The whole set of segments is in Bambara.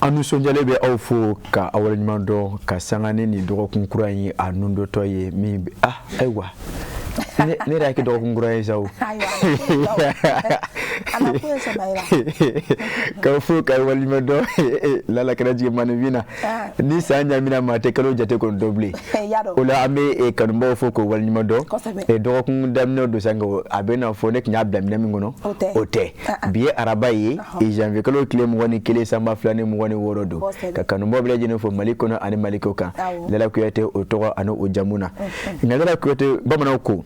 An nisɔndiyalen bɛ aw fo ka aw waleɲuman dɔn ka sanga ni nin dɔgɔkun kura in a nundotɔ ye min ayiwa ne yɛrɛ y'a kɛ dɔgɔkun kura ye sa o k'aw fo k'aw waleɲuman dɔn lala kɛra jigin maninfin na ni san ɲamina maa tɛ kalo jate kɔni dɔn bilen o la an bɛ kanubaw fo k'o waleɲuman dɔn dɔgɔkun daminɛ don sa a bɛ n'a fɔ ne tun y'a bila minɛn min kɔnɔ o tɛ bi ye araba ye janvier kalo tile 21 san 2026 don ka kanubaw bɛɛ lajɛlen fo Mali kɔnɔ ani Mali kɔ kan Lala Kuyate o tɔgɔ ani o jamu na nka Lala Kuyate bamananw ko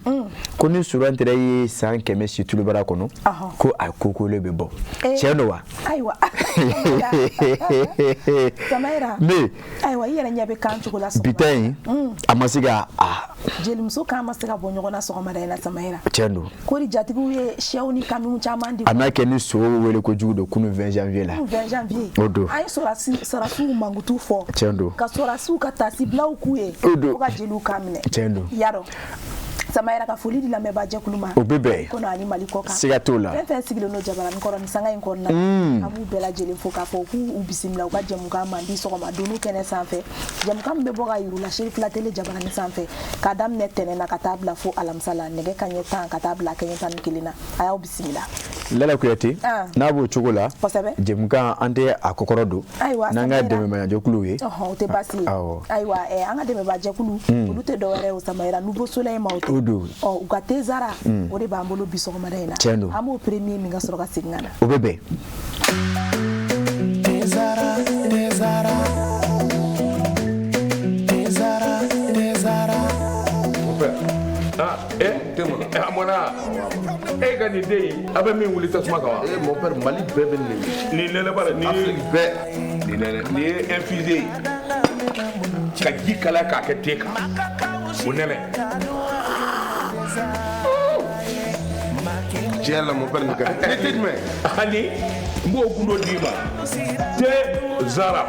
ko ni surantɛrɛ ye san 100 si tulubara kɔnɔ ko a kokolen bɛ bɔ tiɲɛ don wa? Ayiwa Samayira ne ayiwa i yɛrɛ ɲɛ bɛ kan cogo la bi ta in a ma se ka jelimuso kan ma se ka bɔ ɲɔgɔn na sɔgɔmada in na Samayira tiɲɛ don kori jatigiw ye sɛw ni kamiw caman di a n'a kɛ ni so wele kojugu don kunun 20 janvier la 20 janvier o don an ye sɔrɔdasiw mankutu fɔ tiɲɛ don ka sɔrɔdasiw ka taasibilaw k'u ye o don ko ka jeliw kan minɛ tiɲɛ don y'a dɔn Samayira ka foli di lamɛnbaa jɛkulu ma o bɛ bɛn kɔnɔ ani Mali kɔ kan siga t'o la fɛn fɛn sigilen don jabaranin kɔrɔ ni sanga in kɔnɔna na an b'u bɛɛ lajɛlen fo k'a fɔ k'u bisimila u ka jɛmukan mandi sɔgɔma donu kɛnɛ sanfɛ jɛmukan min bɛ bɔ ka yir'u la Serifila tele jabaranin sanfɛ k'a daminɛ tɛnɛn na ka taa bila fo alamisa la nɛgɛ kanɲɛ 10 ka taa bila kanɲɛ 11 na a y'aw bisimila Lala Kuyate n'a b'o cogo la jɛmukan an tɛ a kɔkɔrɔ don n'an ka dɛmɛbagajɛkuluw ye o tɛ baasi ye ayiwa an ka dɛmɛbagajɛkulu olu tɛ dɔwɛrɛ ye o Samayira Nouveau Soleil maaw tɛ o don u ka tezara o de b'an bolo bi sɔgɔmada in na tiɲɛ don an b'o premier min ka sɔrɔ ka segin ka na o bɛ bɛn Tezara tezara tezara tezara ah a mɔna e ka nin den in a bɛ min wuli tasuma kan wa. Mon père Mali bɛɛ bɛ nin nin nɛnɛ ba la nin Afrique bɛɛ. Nin nɛnɛ nin ye infusé ye ka ji kalaya k'a kɛ te kan o nɛnɛ. Tiɲɛ la mon père nin ka di. Ni te jumɛn. Ani n b'o gundo d'i ma te zara.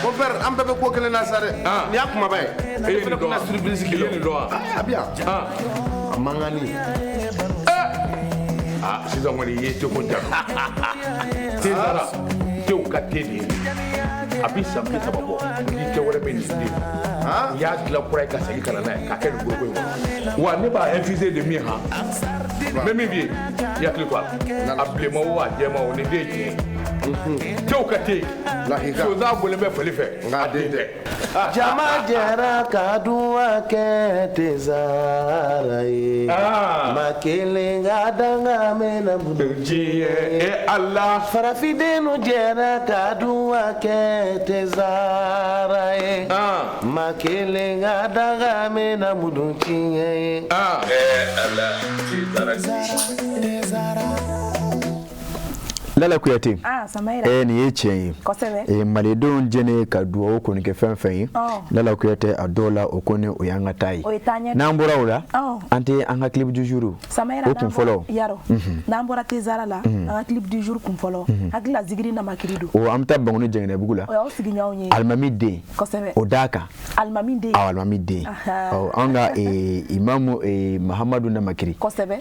Mon père an bɛɛ bɛ ko kelen na sa dɛ. Nin y'a kumaba ye. E ye nin dɔn wa? Surprise I ye nin dɔn wa? A bɛ yan. A mankanni. Ah sisan kɔni i ye teko jaabi. Te zara tew ka te de ye. A bɛ san 30 bɔ ni te wɛrɛ bɛ nin den. N y'a dilan kura ye ka segin ka na n'a ye k'a kɛ nin foroko in kɔnɔ. Wa ne b'a infuser de min han. N bɛ min f'i ye i hakili to a la. A bilenman o a jɛman o nin den ye tiɲɛ ye. Tew ka te. Sonsan bɔlen bɛ fali fɛ. A den tɛ. Jama jɛra ka duwa kɛ tezara ye ma kelen ka danga mɛna diɲɛ e Ala farafindenw jɛra ka duwa kɛ tezara ye ma kelen ka danga mɛna mudu tiɲɛ ye Ala tezara tezara Lala Kuyate Samayira nin ye tiɲɛ ye malidenw jɛnen ka dugawu kɔni kɛ fɛn fɛn ye Lala Kuyate a dɔw la o kɔni o y'an ka taa ye n'an bɔra o la an tɛ an ka clip du jour o kun fɔlɔ n'an bɔra tezara la an ka clip du jour kun fɔlɔ hakili la zigiri namakiri don o an bɛ taa Bankoni Jɛngɛnɛbugu la o y'aw sigiɲɔgɔnw ye alimami den o d'a kan alimami den awɔ alimami den an ka imamu Mahamadu Namakiri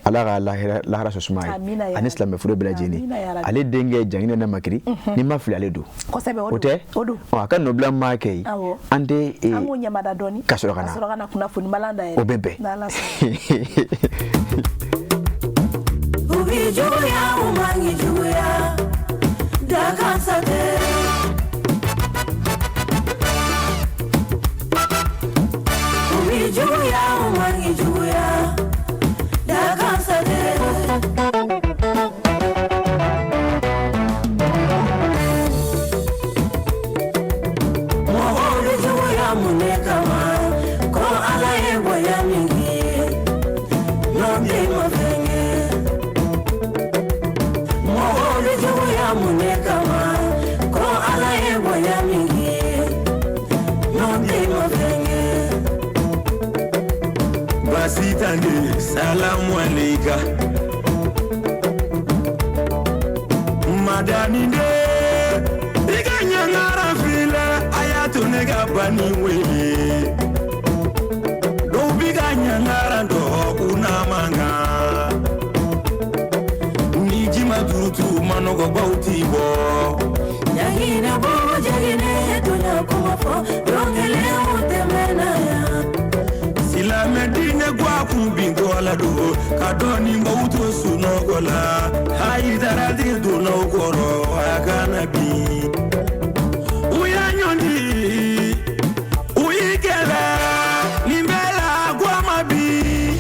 Ala ka lahara sɔ suma ye ani silamɛfuru bɛɛ lajɛlen ale denkɛ Janginɛ Namakiri ni ma fili ale don o tɛ a ka nɔbila maa kɛ yen an tɛ an k'o ɲamada dɔɔni ka sɔrɔ ka na kunnafoni malan da yɛrɛ o bɛ bɛn U b'i juguya u man k'i juguya dakan sa tɛ. U b'i juguya u man k'i juguya dakan sa tɛ. Mɔgɔw bɛ juguya mun de kama ko Ala ye bonya min k'i ye n'o t'i ma fɛn kɛ. Mɔgɔw bɛ juguya mun de kama ko Ala ye bonya min k'i ye n'o t'i ma fɛn kɛ. Basitande salamu aleika Madani de i ka ɲangara filɛ a y'a to ne ka bani wele dɔw bi ka ɲangara dɔ u n'a man kan ni ji ma turutu manɔgɔbaw ti bɔ Jaginɛ bo jaginɛ toɲa kuma fɔ don kelen o tɛmɛna yan. Silamɛ diinɛ gwa kun bin tɔla don ka dɔɔnin bɔ u to sunɔgɔ la Hayidara de donna u kɔrɔ a kana bin. U y'a ɲɔni u y'i kɛlɛ nin bɛɛ la gwa ma bin.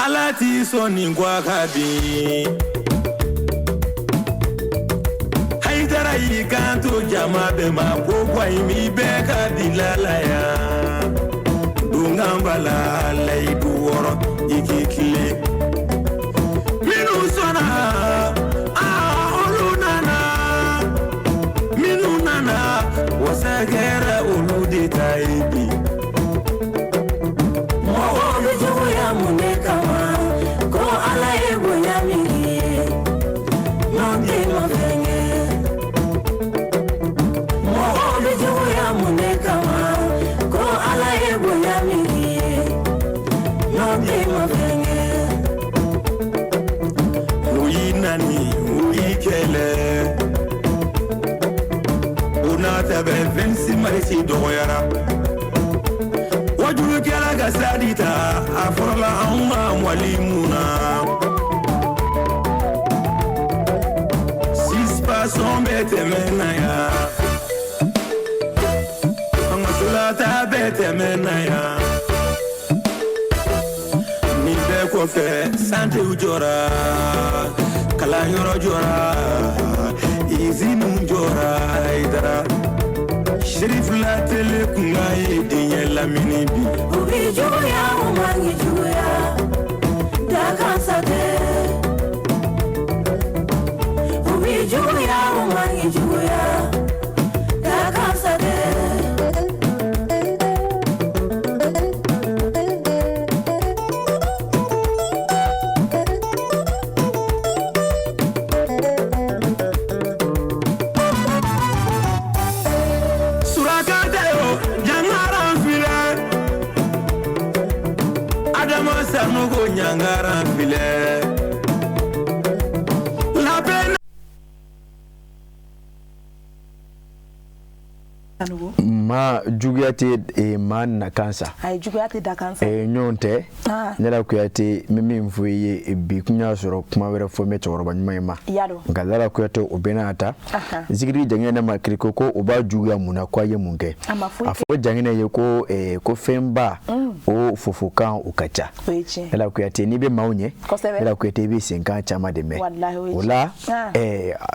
Ala t'i sɔn nin gwa ka bin. Hayidara y'i kanto jama bɛɛ ma ko gwa in mi bɛɛ ka dilala yan. Dongan bala layidu wɔɔrɔ i k'i tilen. Minnu sɔnna aa olu nana minnu nana wasa kɛra olu de ta ye bi. Mɔgɔw bɛ juguya mun de kama ko Ala ye bonya min k'i ye n'o tɛ ma fɛn kɛ. Mɔgɔw bɛ juguya mun de kama ko Ala ye bonya min k'i ye n'o tɛ ma fɛn kɛ. U y'i nani u y'i kɛlɛ u n'a ta bɛɛ 26 marisi dɔgɔyara. Wajulukɛla ka sadi ta a fɔrɔla anw ma mɔli mun na. Sisipasɔn bɛ tɛmɛ na yan. An ka solata bɛ tɛmɛ na yan. Nin bɛɛ kɔfɛ santew jɔra kalanyɔrɔ jɔra iziniw jɔra Hayidara. Serifila tele kunga ye diɲɛ lamini bi. U b'i juguya u man k'i juguya dakansa tɛ. U b'i juguya u man k'i juguya dakansa tɛ. Surakatɛ o ɲangara filɛ Adama Sanogo ɲangara filɛ. Labɛn Sanogo. Ma juguya tɛ maa nakan sa. Ayi juguya tɛ dakan sa. Ɲɔgɔn tɛ. Ah. Lala Kuyate n bɛ min fɔ i ye bi kun y'a sɔrɔ kuma wɛrɛ fɔ n bɛ cɛkɔrɔba ɲuman in ma. I y'a dɔn. Nka Lala Kuyate o bɛɛ n'a ta. Ahan. Zikiri Janginɛ ma kiri ko o b'a juguya mun na ko a ye mun kɛ. A ma foyi A fɔ Janginɛ ye ko ko fɛnba o fofokan o ka ca. O ye tiɲɛ. Lala Kuyate n'i bɛ maaw ɲɛ. Kosɛbɛ. Lala Kuyate i bɛ senkan caman de mɛn. Walahi o ye O tiɲɛ. la Ah.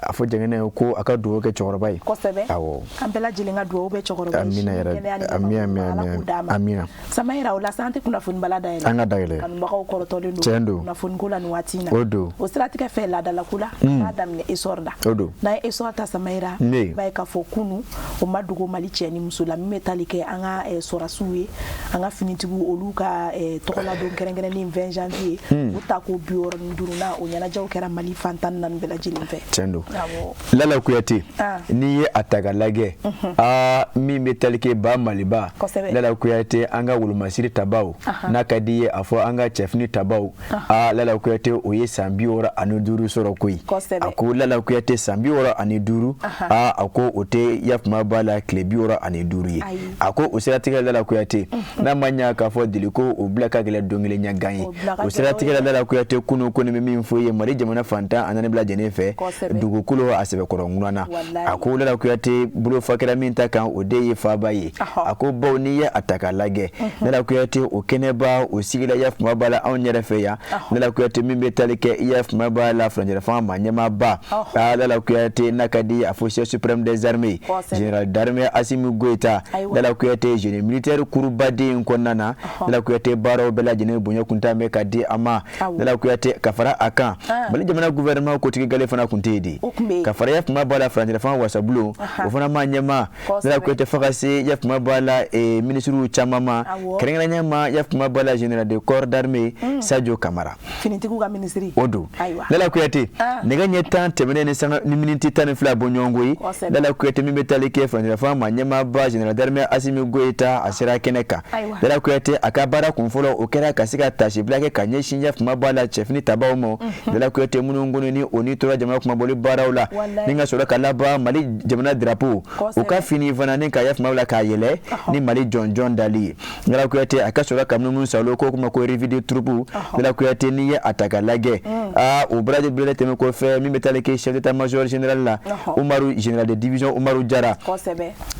a fɔ Janginɛ ye ko a ka dugawu kɛ cɛkɔrɔba ye. Kosɛbɛ. Awɔ. An bɛɛ lajɛlen ka dugawu bɛ cɛkɔrɔba ye. Amina sini yarabi. kɛnɛya ni Ami, nafa ami, ɲuman, Ala ami, k'o d'a ma. amina. Samayira o la sa an tɛ kunnafoni bala dayɛlɛ. An ka dayɛlɛ. Kanubagaw kɔrɔtɔlen don. Tiɲɛ don. Kunnafoniko la nin waati in na. O don. O siratigɛ fɛ laadalako la. An b'a daminɛ essor la. O don. N'an ye essor ta Samayira. Ne. I b'a ye k'a fɔ kunu o ma dogo Mali cɛ ni muso la min bɛ tali kɛ an ka sɔrɔdasiw ye an ka finitigiw olu ka tɔgɔladon kɛrɛnkɛrɛnnen 20 janvier. U ta ko 65nan o ɲɛnajɛw kɛra Mali fan 14 bɛɛ lajɛlen fɛ. Tiɲɛ don. Awɔ. Lala Kuyate Ah. n'i ye a ta k'a lajɛ aa min bɛ tali kɛ ba Maliba Kosɛbɛ. Lala Kuyate an ka wolomasiri tabaw n'a ka di ye a fɔ an ka cɛfini tabaw aa Lala Kuyate o ye san 65 sɔrɔ koyi. Kosɛbɛ. A ko Lala Kuyate san 65 aa a ko o tɛ yafama b'a la tile 65 ye. Ayi. A ko o siratigɛ Lala Kuyate n'a ma ɲa k'a fɔ deliko o bila ka gɛlɛn don kelen ɲɛgan ye. O bila ka O gɛlɛn siratigɛ o ye. Lala Kuyate kunu ko nin bɛ min fɔ i ye Mali jamana fan 14 bɛɛ lajɛlen fɛ Kosɛbɛ. dugukolo a sɛbɛkɔrɔ ŋunana. Walahi. A ko Lala Kuyate bolofa kɛra min ta kan o de ye faba ye. Ɔhɔ. A ko bawo n'i ye a ta k'a lajɛ Lala Kuyate o kɛnɛba o sigila yafama b'a la anw yɛrɛ fɛ yan. Lala Kuyate min bɛ tali kɛ yafama b'a la furancɛlafanga maa ɲɛmaaba. Ɔhɔ. Aa Lala Kuyate n'a ka di ye a fɔ chef suprême des armées Kosɛbɛ. général d'armée Assimi Goïta. Ayiwa. Lala Kuyate génie militaire kurubaden in kɔnɔna na. Lala Kuyate baaraw bɛɛ lajɛlen bonya kuntan bɛ ka di a ma. Awɔ. Lala Kuyate ka fara a kan Ah. Mali jamana gouvernement kotigi gale fana tun tɛ yen de. O tun bɛ yen. Ka fara yafama b'a la furancɛlafanga wasabulon Ahan. o fana maa ɲɛmaa. Kosɛbɛ. Lala Kuyate fo ka ka se yafuma b'a la minisiriw caman ma, kɛrɛnkɛrɛnnenya ma yafuma b'a la général de corps d'armée Sadio Kamara, finitigiw ka minisiri o don. Lala Kuyate, nɛgɛ ɲɛ 10 tɛmɛnen ni sanga ni miniti 12 bɔ ɲɔgɔn ye. Lala Kuyate, min bɛ tali kɛ furancɛlafanga ma ɲɛmaaba général d'armée Assimi Goïta, a sera kɛnɛ kan. Lala Kuyate, a ka baara kun fɔlɔ, o kɛra ka se ka tasibila kɛ ka ɲɛsin yafuma b'a la cɛfini tabaw ma. Lala Kuyate, minnu kɔni ni o ni tora jamana kumabɔli baaraw la, ni ka sɔrɔ ka laban Mali jamana drapeau o ka fini fana ni ka yafuma la k'a yɛlɛ ni Mali jɔnjɔn dali ye. Lala Kuyate, a ka sɔrɔ ka munumunu salo ko kuma ko revue de troupe. Lala Kuyate, n'i ye a ta k'a lajɛ, aa, o baraji bɛɛ tɛmɛ kɔfɛ, min bɛ taali kɛ chef d'état-major général la, Umaru, général de division Umaru Jara,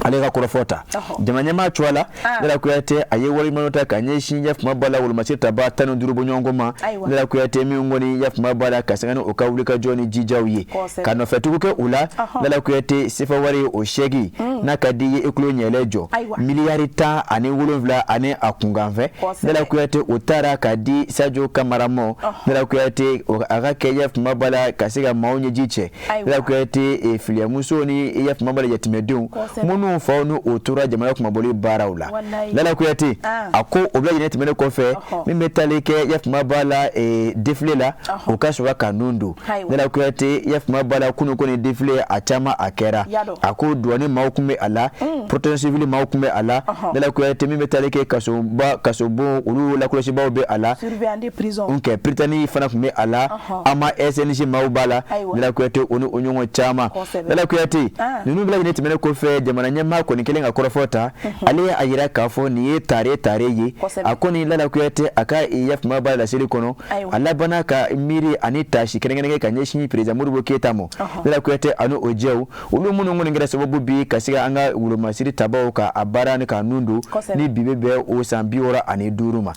ale ka kɔrɔfɔ ta jamana ɲɛmaa cogoya la. Lala Kuyate, a ye waleɲuman ta ka ɲɛsin yafuma ba la wolomasiri taba 15 bɔ ɲɔgɔn ma. Lala Kuyate, min kɔni yafuma ba la ka sanga ni o ka wulikajɔ ni jijaw ye ka nɔfɛtugu kɛ u la. Lala Kuyate, sefa wari o sɛgi n'a ka di ye, i tulo ɲɛlɛ jɔ miliyari 17 ani a kunkanfɛ. Lala Kuyate, o taara ka di Sadio Kamara ma. Lala Kuyate, a ka kɛ yafuma ba la ka se ka maaw ɲɛji cɛ. Lala Kuyate, filiyamuso ni yafuma ba la yatimɛdenw minnu faw ni o tora jamana kumabɔli baaraw la. Lala Kuyate, a ko o bɛɛ lajɛlen tɛmɛnen kɔfɛ, min bɛ taali kɛ yafuma ba la défilé la, o ka sɔrɔ ka nun don. Lala Kuyate, yafuma ba la kunun ko ni défilé a caman a kɛra, a ko douane maaw tun bɛ a la, protection civile maaw tun bɛ a la. Lala Kuyate, min bɛ taali kɛ kasoba kasobon olu lakɔlɔsibaw bɛ a la, nkɛ Prytanée fana tun bɛ a la, ama SNJ maaw b'a la. Lala Kuyate, o ni o ɲɔgɔn caman. Lala Kuyate, ninnu bɛɛ lajɛlen tɛmɛnen kɔfɛ, jamana ɲɛmaa kɔni kelen ka kɔrɔfɔ ta, ale ye a yira k'a fɔ nin ye tare tare ye. A ko ni Lala Kuyate, a ka yafuma ba laseli kɔnɔ, a labanna ka miiri ani tasi kɛrɛnkɛrɛn kɛ ka ɲɛsin président Modibo Keyita ma. Lala Kuyate, ani o jɛw olu minnu kɔni kɛra sababu bi ka se ka an ka wolomasiri tabaw ka a baara ni ka nun don ni bi bɛ bɛn o san 65 ma.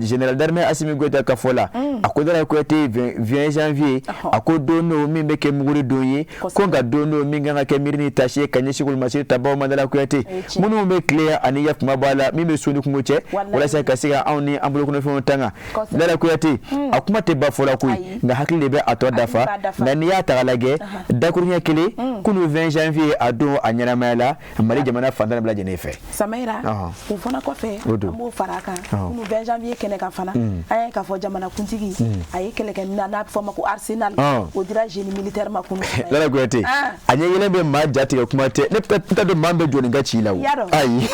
Général d'armée Assimi Goïta ka fɔ la, a ko Lala Kuyate, 20 janvier, a ko don don min bɛ kɛ muguri don ye, ko nka don don min kan ka kɛ miiri ni tasi ye ka ɲɛsin wolomasiri tabaw ma. Lala Kuyate, minnu bɛ tile ani yafuma b'a la min bɛ so ni kungo cɛ walasa ka se ka anw ni an bolokɔnɔfɛnw tanga. Lala Kuyate, a kuma tɛ ba fɔ la koyi, nka hakili de bɛ a tɔ dafa. Nka n'i y'a ta k'a lajɛ, dakuruɲɛ kelen, kunun 20 janvier, a don a ɲɛnamaya la Mali jamana fantan bɛɛ lajɛlen fɛ. Samayira, o fana kɔfɛ, an b'o fara a kan, kunun 20 janvier kɛnɛ kan fana, an ye k'a fɔ jamanakuntigi a ye kɛlɛkɛminɛn n'a bɛ fɔ a ma ko arsenal, o dira génie militaire ma kunun. Lala Kuyate, a ɲɛ yɛlɛn bɛ maa jatigɛ kuma tɛ, ne t'a dɔn maa bɛ jɔ nin ka ci la o. Ayi,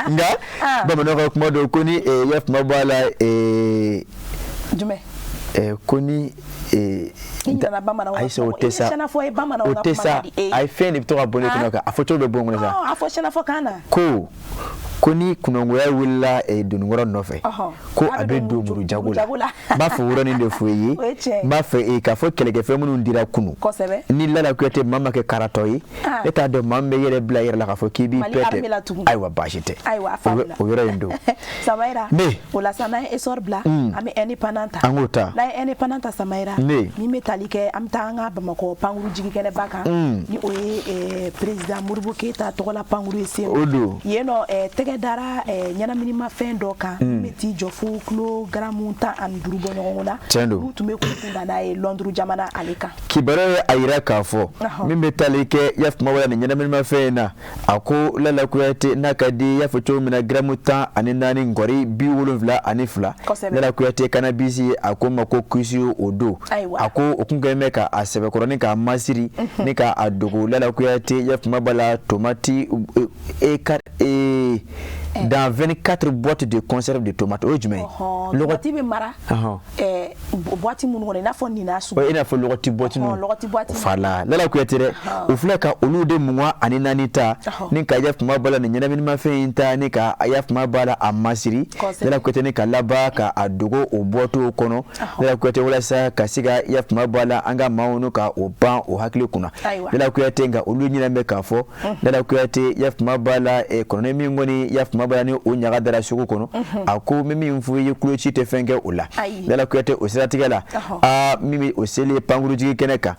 nka bamananw ka kuma dɔ ko ni yafuma b'a la. Jumɛn? Ko ni ayi, o tɛ sa, o tɛ sa. A ye fɛn de bɛ to ka bɔ ne kɔnɔ, a fɔ cogo bɛ bɔ n kɔnɔ sa. A fɔ sɛnɛfɔ kan na. Ko ni kunangoya wulila donikɔrɔ nɔfɛ, ko a bɛ don muru jago la. N b'a fɔ yɔrɔnin de fɔ i ye. N b'a fɛ k'a fɔ kɛlɛkɛfɛn minnu dira kunun ni Lala Kuyate, maa ma kɛ karatɔ ye, ne t'a dɔn maa min bɛ yɛrɛ bila i yɛrɛ la k'a fɔ k'i b'i pɛ tɛ. Ayiwa, baasi tɛ, o yɔrɔ in don. Samayira, o la sa, n'an ye essor bila, an bɛ indépendant ta. An k'o ta. N'an ye indépendant ta, Samayira, min bɛ tali kɛ, an bɛ taa an ka Bamakɔ pankuru jigikɛnɛba kan, ni o ye président Modibo Keyita tɔgɔla pankuru ye sen. O don. Yen nɔ, tɛgɛ dara ɲɛnaminimafɛn dɔ kan min bɛ t'i jɔ fo kilogaramu 15 bɔ ɲɔgɔn na. Tiɲɛ don. N'u tun bɛ k'u kun da n'a ye Londres jamana ale kan. Kibaruya ye a yira k'a fɔ min bɛ tali kɛ yafuma wala nin ɲɛnaminimafɛn in na, a ko Lala Kuyate, n'a ka di i y'a fɔ cogo min na, garamu 14 nkɔri 72. Lala Kuyate, cannabis, a ko ma ko kusi, o don. A ko o kun kɛlen bɛ ka a sɛbɛkɔrɔ ni k'a masiri ni k'a dogo. Lala Kuyate, yafuma b'a la tomati e dans 24 boîtes de conserve de tomates, o ye jumɛn ye? Lɔgɔti bɛ mara boîte minnu kɔnɔ, i n'a fɔ nin sugu. I n'a fɔ lɔgɔti boîte ninnu. Lɔgɔti boîte. Voilà, Lala Kuyate dɛ, o filɛ ka olu de 24 ta ni ka yafuma b'a la nin ɲɛnaminimafɛn in ta ni ka yafuma b'a la a masiri. Lala Kuyate, ni ka laban ka a dogo o boîte kɔnɔ. Lala Kuyate, walasa ka se ka yafuma b'a la an ka maaw n'u ka o ban o hakili kunna. Lala Kuyate, nka olu ɲinɛ bɛ k'a fɔ Lala Kuyate, yafuma b'a la kɔnɔni min kɔni yafuma b'a la ni o ɲaga dara sugu kɔnɔ, a ko n bɛ min fɔ i ye, kuloci tɛ fɛn kɛ o la. Lala Kuyate, o siratigɛ la. la aa min bɛ o seli pankurujigi kɛnɛ kan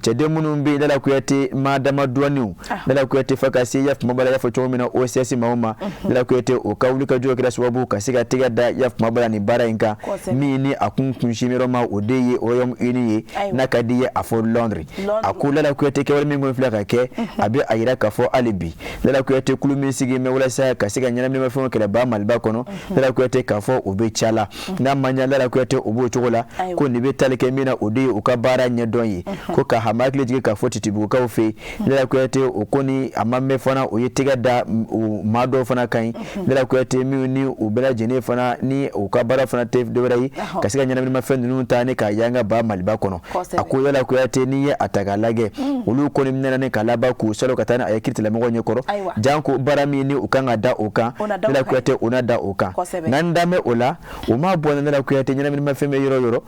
cɛden minnu bɛ Lala Kuyate maa dama dɔɔninw Lala Kuyate fo ka se yafuma bala y'a fɔ cogo min na OCS maaw ma Lala Kuyate o ka wulikajɔ kɛra sababu ka se ka tɛgɛ da yafuma bala nin baara in kan min ni a kun kunsin yɔrɔ ma o de ye Royaume-Uni ye n'a ka di ye a fɔ Londres a ko Lala Kuyate kɛwale min kɔni filɛ ka kɛ a bɛ a yira k'a fɔ hali bi Lala Kuyate kulu min sigi bɛ walasa ka se ka ɲɛnaminimafɛnw kɛlɛ ba Maliba kɔnɔ Lala Kuyate k'a fɔ o bɛ ca la n'a ma ɲɛ Lala Kuyate o b'o cogo la ko nin bɛ tali kɛ min na o de ye u ka baara ɲɛdɔn ye ko ka hama hakili jigin k'a fɔ Titibugukaw fɛ yen Lala Kuyate o ko ni a ma mɛn fana o ye tɛgɛ da maa dɔw fana kan ye Lala Kuyate minnu ni u bɛɛ lajɛlen fana ni u ka baara fana tɛ dɔwɛrɛ ye ka se ka ɲɛnaminimafɛn ninnu ta ni k'a yanga ba Maliba kɔnɔ a ko Lala Kuyate n'i ye a ta k'a lajɛ olu kɔni minɛna ni ka laban k'u salo ka taa ni a ye kiiritigɛlamɔgɔw ɲɛkɔrɔ janko baara min ni u kan ka da o kan Lala Kuyate o na da o kan n'an dan bɛ o la o ma bɔ Lala Kuyate ɲɛnaminimafɛn bɛ yɔrɔ yɔrɔ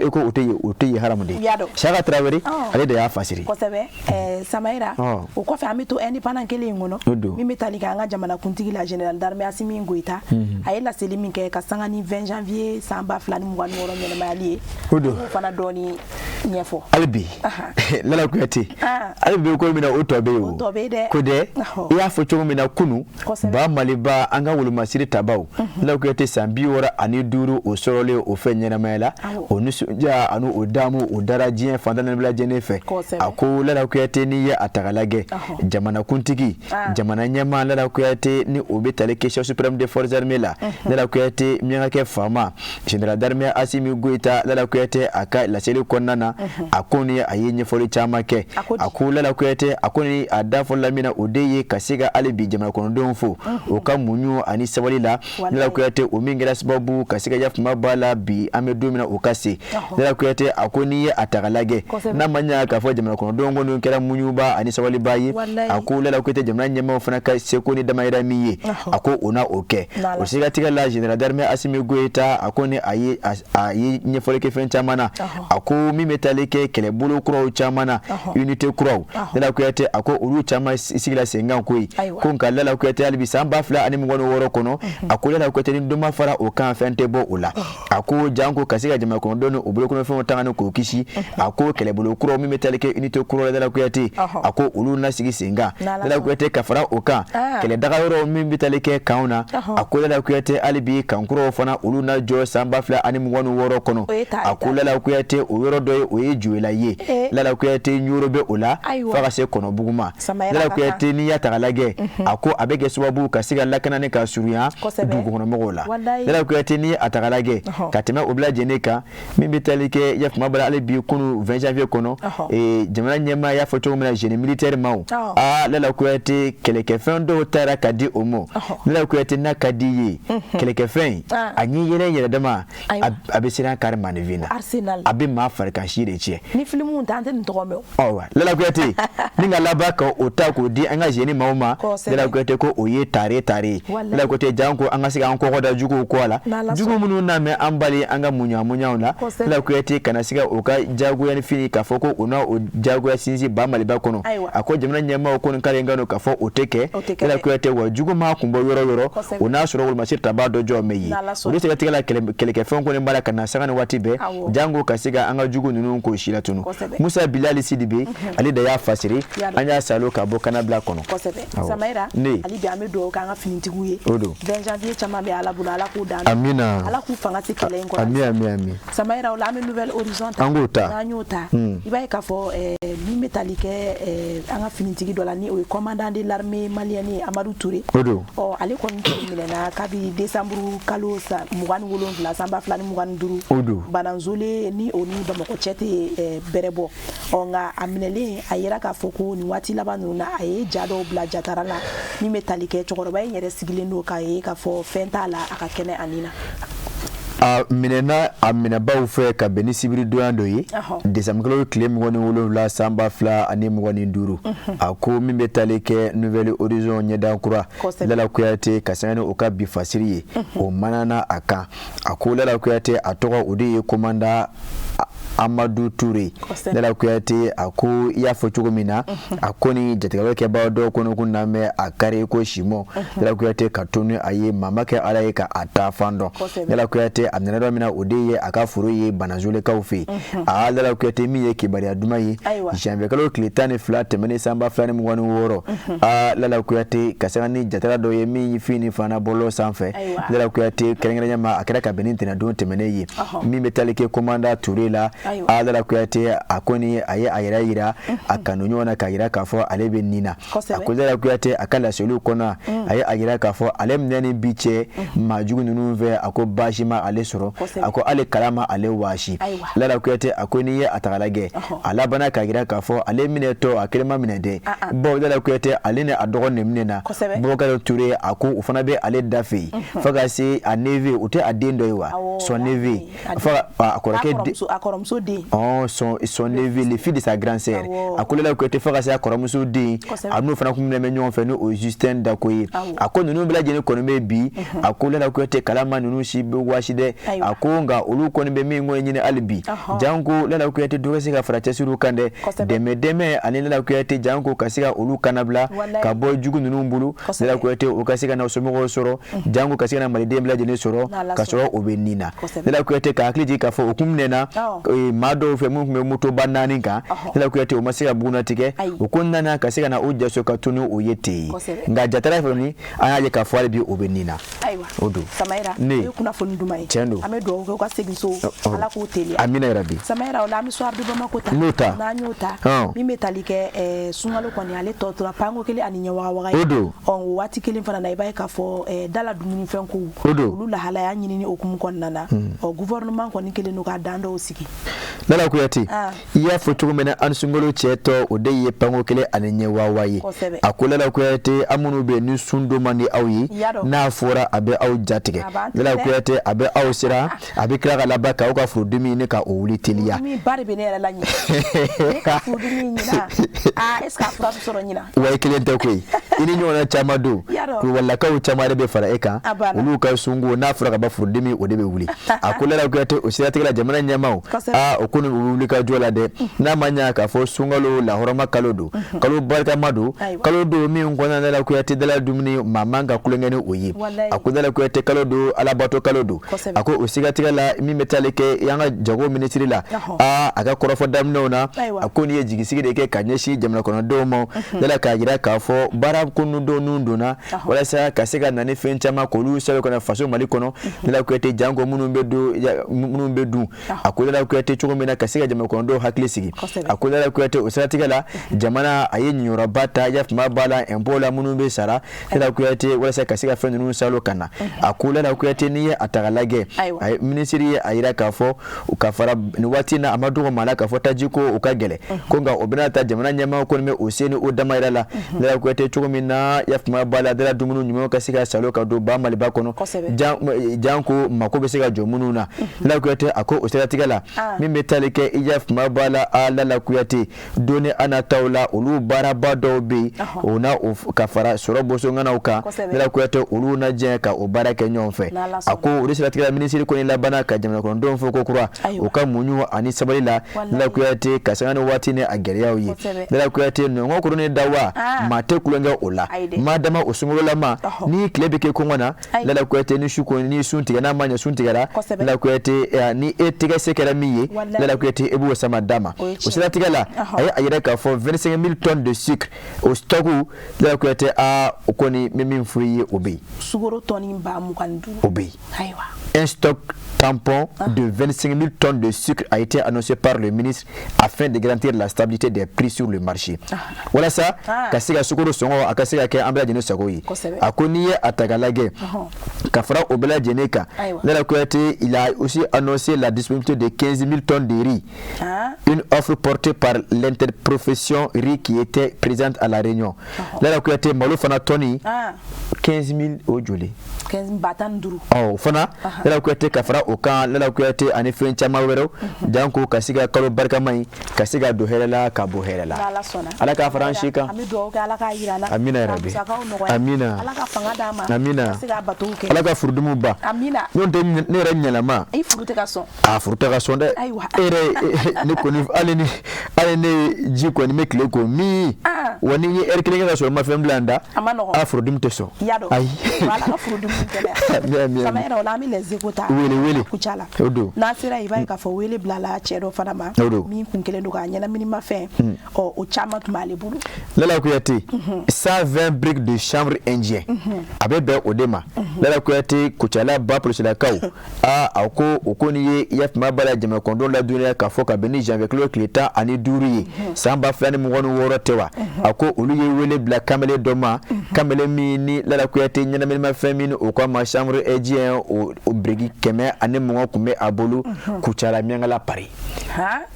e ko o tɛ ye haramu de ye Saka Tarawele ale de y'a fasiri kosɛbɛ Samayira o kɔfɛ an bɛ to indépendant kelen in kɔnɔ min bɛ tali kɛ an ka jamanakuntigi la général d'armée Assimi Goïta a ye laseli min kɛ ka sanga ni 20 janvier san 2026 ɲɛnamayali ye o fana dɔɔni ɲɛfɔ hali bi Lala Kuyate hali bi ko min na o tɔ bɛ yen o ko dɛ i y'a fɔ cogo min na kunun ba Maliba an ka wolomasiri tabaw Lala Kuyate san 65 o sɔrɔlen o fɛ ɲɛnamaya la o nisɔndiya ani o damu o dara diɲɛ fan tan ni bɛɛ lajɛlen fɛ a ko Lala Kuyate n'i ye a ta k'a lajɛ jamanakuntigi jamana ɲɛmaa Lala Kuyate ni o bɛ tali kɛ chef suprême des forces armées la Lala Kuyate miyankakɛ faama général d'armée Assimi Goïta Lala Kuyate a ka laseli kɔnɔna na a ko ni a ye ɲɛfɔli caman kɛ a ko Lala Kuyate a ko ni a da fɔlɔla min na o de ye ka se ka hali bi jamana kɔnɔdenw fo o ka muɲu ani sabali la Lala Kuyate o min kɛra sababu ka se ka yafama b'a la bi an bɛ don min na o ka se Lala Kuyate a ko n'i ye a ta k'a lajɛ n'a ma ɲɛ k'a fɔ jamana kɔnɔdenw kɔni kɛra muɲuba ani sabaliba ye a ko Lala Kuyate jamana ɲɛmaaw fana ka seko ni damayira min ye a ko o na o kɛ o siratigɛ la général d'armée Assimi Goïta a ko ni a ye ɲɛfɔli kɛ fɛn caman na a ko min bɛ tali kɛ kɛlɛbolo kuraw caman na unité kuraw Lala Kuyate a ko olu caman sigila sen kan koyi ko nka Lala Kuyate hali bi san 2026 kɔnɔ a ko Lala Kuyate ni dɔ ma fara o kan fɛn tɛ bɔ o la a ko janko ka se ka jamana kɔnɔdenw ni u bolokɔnɔfɛnw tanga ni k'o kisi a ko kɛlɛbolo kuraw min bɛ tali kɛ unité kuraw la Lala Kuyate a ko olu na sigi sen kan Lala Kuyate ka fara o kan kɛlɛdaga yɔrɔ min bɛ tali kɛ kanw na a ko Lala Kuyate hali bi kan kuraw fana olu na jɔ san 2026 kɔnɔ a ko Lala Kuyate o yɔrɔ dɔ ye o ye Joyila ye Lala Kuyate Ɲoro bɛ o la fo ka se Kɔnɔbugu ma Lala Kuyate n'i y'a ta k'a lajɛ a ko a bɛ kɛ sababu ka se ka lakana ni ka surunya dugukɔnɔmɔgɔw la Lala Kuyate n'i a ta k'a lajɛ ka tɛmɛ o bɛɛ lajɛlen kan min bɛ tali kɛ yafama bala hali bi kunu 20 janvier kɔnɔ jamana ɲɛmaa y'a fɔ cogo min na génie militaire maaw aa Lala Kuyate kɛlɛkɛfɛn dɔw taara ka di o ma Lala Kuyate n'a ka di ye kɛlɛkɛfɛn a ɲɛ yɛrɛ yɛrɛ dama a bɛ siran kari maninfin na a bɛ maa farikansi de tiɲɛ ni filimu tɛ an tɛ nin tɔgɔ mɛn ɔ Lala Kuyate ni ka laban ka o ta k'o di an ka génie maaw ma Lala Kuyate ko o ye tare tare ye Lala Kuyate janko an ka se k'an kɔkɔ da juguw kɔ la jugu minnu n'a mɛn an bali an ka muɲa muɲaw la Lala Kuyate kana se ka o ka jagoya ni fini k'a fɔ ko o n'a o jagoya sinsin ba Maliba kɔnɔ a ko jamana ɲɛmaaw kɔni kalen kan don k'a fɔ o tɛ kɛ Lala Kuyate wa jugu maa kun bɔ yɔrɔ yɔrɔ o n'a sɔrɔ wolomasiri tabaa dɔ jɔ mɛ ye o de siratigɛ la kɛlɛkɛfɛn kɔni b'a la ka na sanga ni waati bɛɛ janko ka se ka an ka jugu ninnu k'o si latunu Musa Bilali Sidibe ale de y'a fasiri an y'a salo ka bɔ kannabila kɔnɔ Samayira hali bi an bɛ dugawu kɛ an ka finitigiw ye o don 20 janvier caman bɛ Ala bolo Ala k'u dan amina Ala k'u fanga se kɛlɛ in kɔrɔ ami ami ami Samayira o la an bɛ Nouvel Horizon ta an k'o ta n'an y'o ta i b'a ye k'a fɔ min bɛ tali kɛ an ka finitigi dɔ la ni o ye commandant de l'armée malienne ye Amadu Ture o don ɔ ale kɔni tun minɛna kabi décembre kalo 27 san 2025 o don Bananzole ni o ni Bamakɔ cɛ tɛ bɛrɛ bɔ ɔ nka a minɛlen a yera k'a fɔ ko nin waati laban ninnu na a ye ja dɔw bila jatara la min bɛ tali kɛ cɛkɔrɔba in yɛrɛ sigilen don k'a ye k'a fɔ fɛn t'a la a ka kɛnɛ ani na a minɛna a minɛbaw fɛ ka bɛn ni sibiridonya dɔ ye desanburukalo tile 27 san 2025 a ko min bɛ tali kɛ Nouvel Horizon ɲɛda kura Lala Kuyate ka sanga ni o ka bi fasiri ye o manana a kan a ko Lala Kuyate a tɔgɔ o de ye commandant Amadu Ture. Lala Kuyate a ko i y'a fɔ cogo min na, a ko ni jatigɛwale kɛbaga dɔw kɔnɔ kun na mɛn a kari ko simɔ. Lala Kuyate ka to ni a ye maa kɛ Ala ye ka a taa fan dɔn. Lala Kuyate a nana yɔrɔ min na, o de ye a ka foro ye Banazolekaw fɛ yen. Aa, Lala Kuyate, min ye kibaruya duman ye, janvier kalo tile 12 tɛmɛnen san 2026, aa, Lala Kuyate, ka sanga ni jatala dɔ ye min ye fin ni fana bɔlɔlɔ sanfɛ, Lala Kuyate, kɛrɛnkɛrɛnya ma a kɛra ka bɛn ni ntɛnɛndon tɛmɛnen ye, min bɛ tali kɛ commandant Ture la. Aa, Lala Kuyate, a ko ni a ye a yɛrɛ yira a kanu ɲɔgɔn na k'a yira k'a fɔ ale bɛ nin na. A ko Lala Kuyate, a ka laseliw kɔnɔ, a ye a yira k'a fɔ ale minɛ ni bi cɛ maajugu ninnu fɛ, a ko baasi ma ale sɔrɔ, a ko ale kala ma ale waasi. Lala Kuyate a ko n'i ye a taga lajɛ, a labanna k'a yira k'a fɔ ale minɛ tɔ a kelen ma minɛ dɛ. Bawo Lala Kuyate, ale ni a dɔgɔnin de minɛ na, Bubakari Ture. A ko o fana bɛ ale da fɛ yen fo ka se a neveu, o tɛ a den dɔ ye wa, son neveu, fo a kɔrɔkɛ, a kɔrɔmuso den. Oh, son neveu, le fils de sa grande sœur. A ko Lala Kuyate, fo ka se a kɔrɔmuso den, a n'o fana kun minɛ bɛ ɲɔgɔn fɛ, n'o ye Justin Dako ye. A ko ninnu bɛɛ lajɛlen kɔni bɛ bi. A ko Lala Kuyate, kalama ninnu si bɛ waasi dɛ. A ko nka olu kɔni bɛ min kɔni ɲini hali bi, janko Lala Kuyate, dɔ ka se ka fara cɛsiriw kan dɛ, dɛmɛ dɛmɛ ani Lala Kuyate, janko ka se ka olu kanabila ka bɔ jugu ninnu bolo. Lala Kuyate, o ka se ka na somɔgɔw sɔrɔ, janko ka se ka na maliden bɛɛ lajɛlen sɔrɔ ka sɔrɔ o bɛ nin na. Lala Kuyate, ka hakili jigin k'a fɔ o kun minɛna maa dɔw fɛ minnu tun bɛ motoba naani kan. Lala Kuyate, o ma se ka bugunnatigɛ, o ko nana ka se ka na o jaso ka tunu o ye ten. Nka jatala fɛ, an y'a ye k'a fɔ hali bi o bɛ nin na. O don Samayira, ne o ye kunnafoni duman ye. Tiɲɛ don. An bɛ dugawu kɛ u ka segin so, Ala k'o teliya. Amina yarabi. Samayira, o la an bɛ Soir de Bamako ta. N'o ta. N'an y'o ta, min bɛ tali kɛ sunkalo kɔni, ale tɔ tora panko kelen ani ɲɛ waga. O don. Ɔ, o waati kelen fana na, i b'a ye k'a fɔ dala dumunifɛn kow, O don. olu lahalaya ɲinini hukumu kɔnɔna na, ɔ, gouvernement kɔni kɛlen don ka dan dɔw sigi. Lala Kuyate, i y'a fɔ cogo min na, an sunkalo cɛ tɔ, o de ye panko kelen ani ɲɛ wawa ye. A ko Lala Kuyate, an minnu bɛ ni sun don man di aw ye, n'a fɔra a bɛ aw jatigɛ. Lala Kuyate, a bɛ aw siran, a bɛ tila ka laban k'aw ka furudimi ɲini ka o wuli teliya. Ba de bɛ ne yɛrɛ la ɲinɛ, ne ka furudimi ɲina, aa, est ce que a fura bɛ sɔrɔ ɲina? Wa i kelen tɛ koyi, i ni ɲɔgɔnna caman don. Kulubalilakaw caman de bɛ fara e kan, olu ka sunko n'a fɔra ka ban, furudimi o de bɛ wuli. A ko Lala Kuyate, o siratigɛ la, jamana ɲɛmaaw, aa, o ko nin u bɛ wuli ka jɔ la dɛ. N'a ma ɲɛ k'a fɔ sunkalo lahɔrɔma kalo don, kalo barikama don, kalo don min kɔnɔna Lala Kuyate, dala dumuni maa man ka tulonkɛ ni o ye. A ko Lala Kuyate, kalo don, alabato kalo don. A ko o siratigɛ la, min bɛ taali kɛ an ka jago minisiri la, aa, a ka kɔrɔfɔ daminɛw na, a ko nin ye jigisigi de kɛ ka ɲɛsin jamana kɔnɔdenw ma. Yala k'a jira k'a fɔ baara ko ninnu donna walasa ka se ka na ni fɛn caman k'olu sɛbɛn kɔnɔ faso Mali kɔnɔ. Lala Kuyate, janko minnu bɛ don, minnu bɛ dun. A ko Lala Kuyate, cogo min na ka se ka jamana kɔnɔdenw hakili sigi. A ko Lala Kuyate, o siratigɛ la, jamana a ye ɲiyɔrɔba ta yafama b'a la impôt la minnu bɛ sara, Lala Kuyate, walasa ka se ka fɛn ninnu salo ka na. A ko Lala Kuyate, n'i ye a ta k'a lajɛ, a ye minisiri ye a yira k'a fɔ ka fara nin waati in na, a ma dogo maa la k'a fɔ tajiko o ka gɛlɛn ko, nka o bɛna ta jamana ɲɛmaa kɔni bɛ o sen ni o dama yɛrɛ la. Lala Kuyate, cogo min na yafama b'a la dala dumuni ɲumanw ka se ka salo ka don ba Maliba kɔnɔ, janko mako bɛ se ka jɔ minnu na. Lala Kuyate a ko o siratigɛ la, min bɛ tali kɛ i yafama b'a la, a Lala Kuyate, don ni an nataw la, olu baaraba dɔw bɛ yen o na o ka fara sɔrɔ bosonganaw kan. Lala Kuyate, olu na jɛ ka o baara kɛ ɲɔgɔn fɛ. A ko o de siratigɛ la, minisiri kɔni labanna ka jamana kɔnɔdenw fo ko kura u ka muɲu ani sabali la. Lala Kuyate, ka sanga ni waati ni a gɛlɛyaw ye. Lala Kuyate, nɔngɔn kuru ni dawa, maa tɛ tulonkɛ o la maa dama o sunkololama ni tile bɛ kɛ kɔngɔ na. Lala Kuyate, ni su kɔni ni sun tigɛ, n'a ma ɲɛ sun tigɛra, Lala Kuyate, ni e tɛgɛ se kɛra min ye, Lala Kuyate, e b'o sama d'a ma. O siratigɛ la, a ye a yira k'a fɔ 25 000 tonnes de sucre o stock, Lala Kuyate, a o kɔni n bɛ min fɔ i ye, o bɛ yen. Sukaro tɔni 25 000. O bɛ yen. Un stock tampon de 25 000 tonnes de sucre a été annoncé par le ministre afin de garantir la stabilité des prix sur le marché. Walasa ka se ka sukaro sɔngɔ a ka se ka kɛ an bɛɛ lajɛlen sago ye. A ko n'i ye a ta k'a lajɛ, ka fara o bɛɛ lajɛlen kan, Lala Kuyate, il a aussi annoncé la disponibilité de 15 000 tonnes de riz. Une offre portée par l'interprofession riz qui était présente à la réunion. Lala Kuyate, malo fana tɔni 15 000, o joli? 15 15 000. Ɔ, o fana, Lala Kuyate, ka fara o kan, Lala Kuyate, ani fɛn caman wɛrɛw, janko ka se ka kalo barikama in ka se ka don hɛrɛ la, ka bɔ hɛrɛ la. N'Ala sɔnna. Ala k'a fara an si kan. An bɛ dugawu kɛ, Ala k'a yira an na. Amina Ka yarabi. musakaw nɔgɔya. Amina. Ala ka fanga d'an ma. Amina. Ka se k'a batow kɛ. Ala ka furudimu ban. Amina. N'o tɛ, ne yɛrɛ ɲɛnama. I furu tɛ ka sɔn. A furu tɛ ka sɔn dɛ. Ayiwa. E yɛrɛ, ne kɔni, hali ne ye ji kɔni bɛ tile ko min wa, ni n ye ɛri kelen kɛ ka sɔrɔ n ma fɛn bila n da. A ma nɔgɔn. A furudimi tɛ sɔn. I y'a dɔn. Ayi. Ala ka furudimi gɛlɛya. Ami, ami, Sama ami. yɛrɛ, o la an bɛ les échos ta. Wele wele. Kucala. O don. N'an sera yen, i b'a ye k'a fɔ wele bilala cɛ dɔ fana ma. O don. Min kun kelen don k'a ɲɛnaminimafɛn. Ɔ, o caman tun b'ale bolo. Lala Kuyate, 120 briques de chanvre indien, a bɛ bɛn o de ma. Lala Kuyate, Kucala ba polisilakaw, aa, a ko o ko nin ye yafima bala jamakɔnɔdenw ladɔnniya k'a fɔ kabini janvier kalo tile 15 ye san 2026 tɛ wa, a ko olu ye wele bila kamalen dɔ ma, kamalen min ni, Lala Kuyate, ɲɛnaminimafɛn min o ko a ma chanvre indien, o biriki 120 tun bɛ a bolo Kucala Miyankala Paris.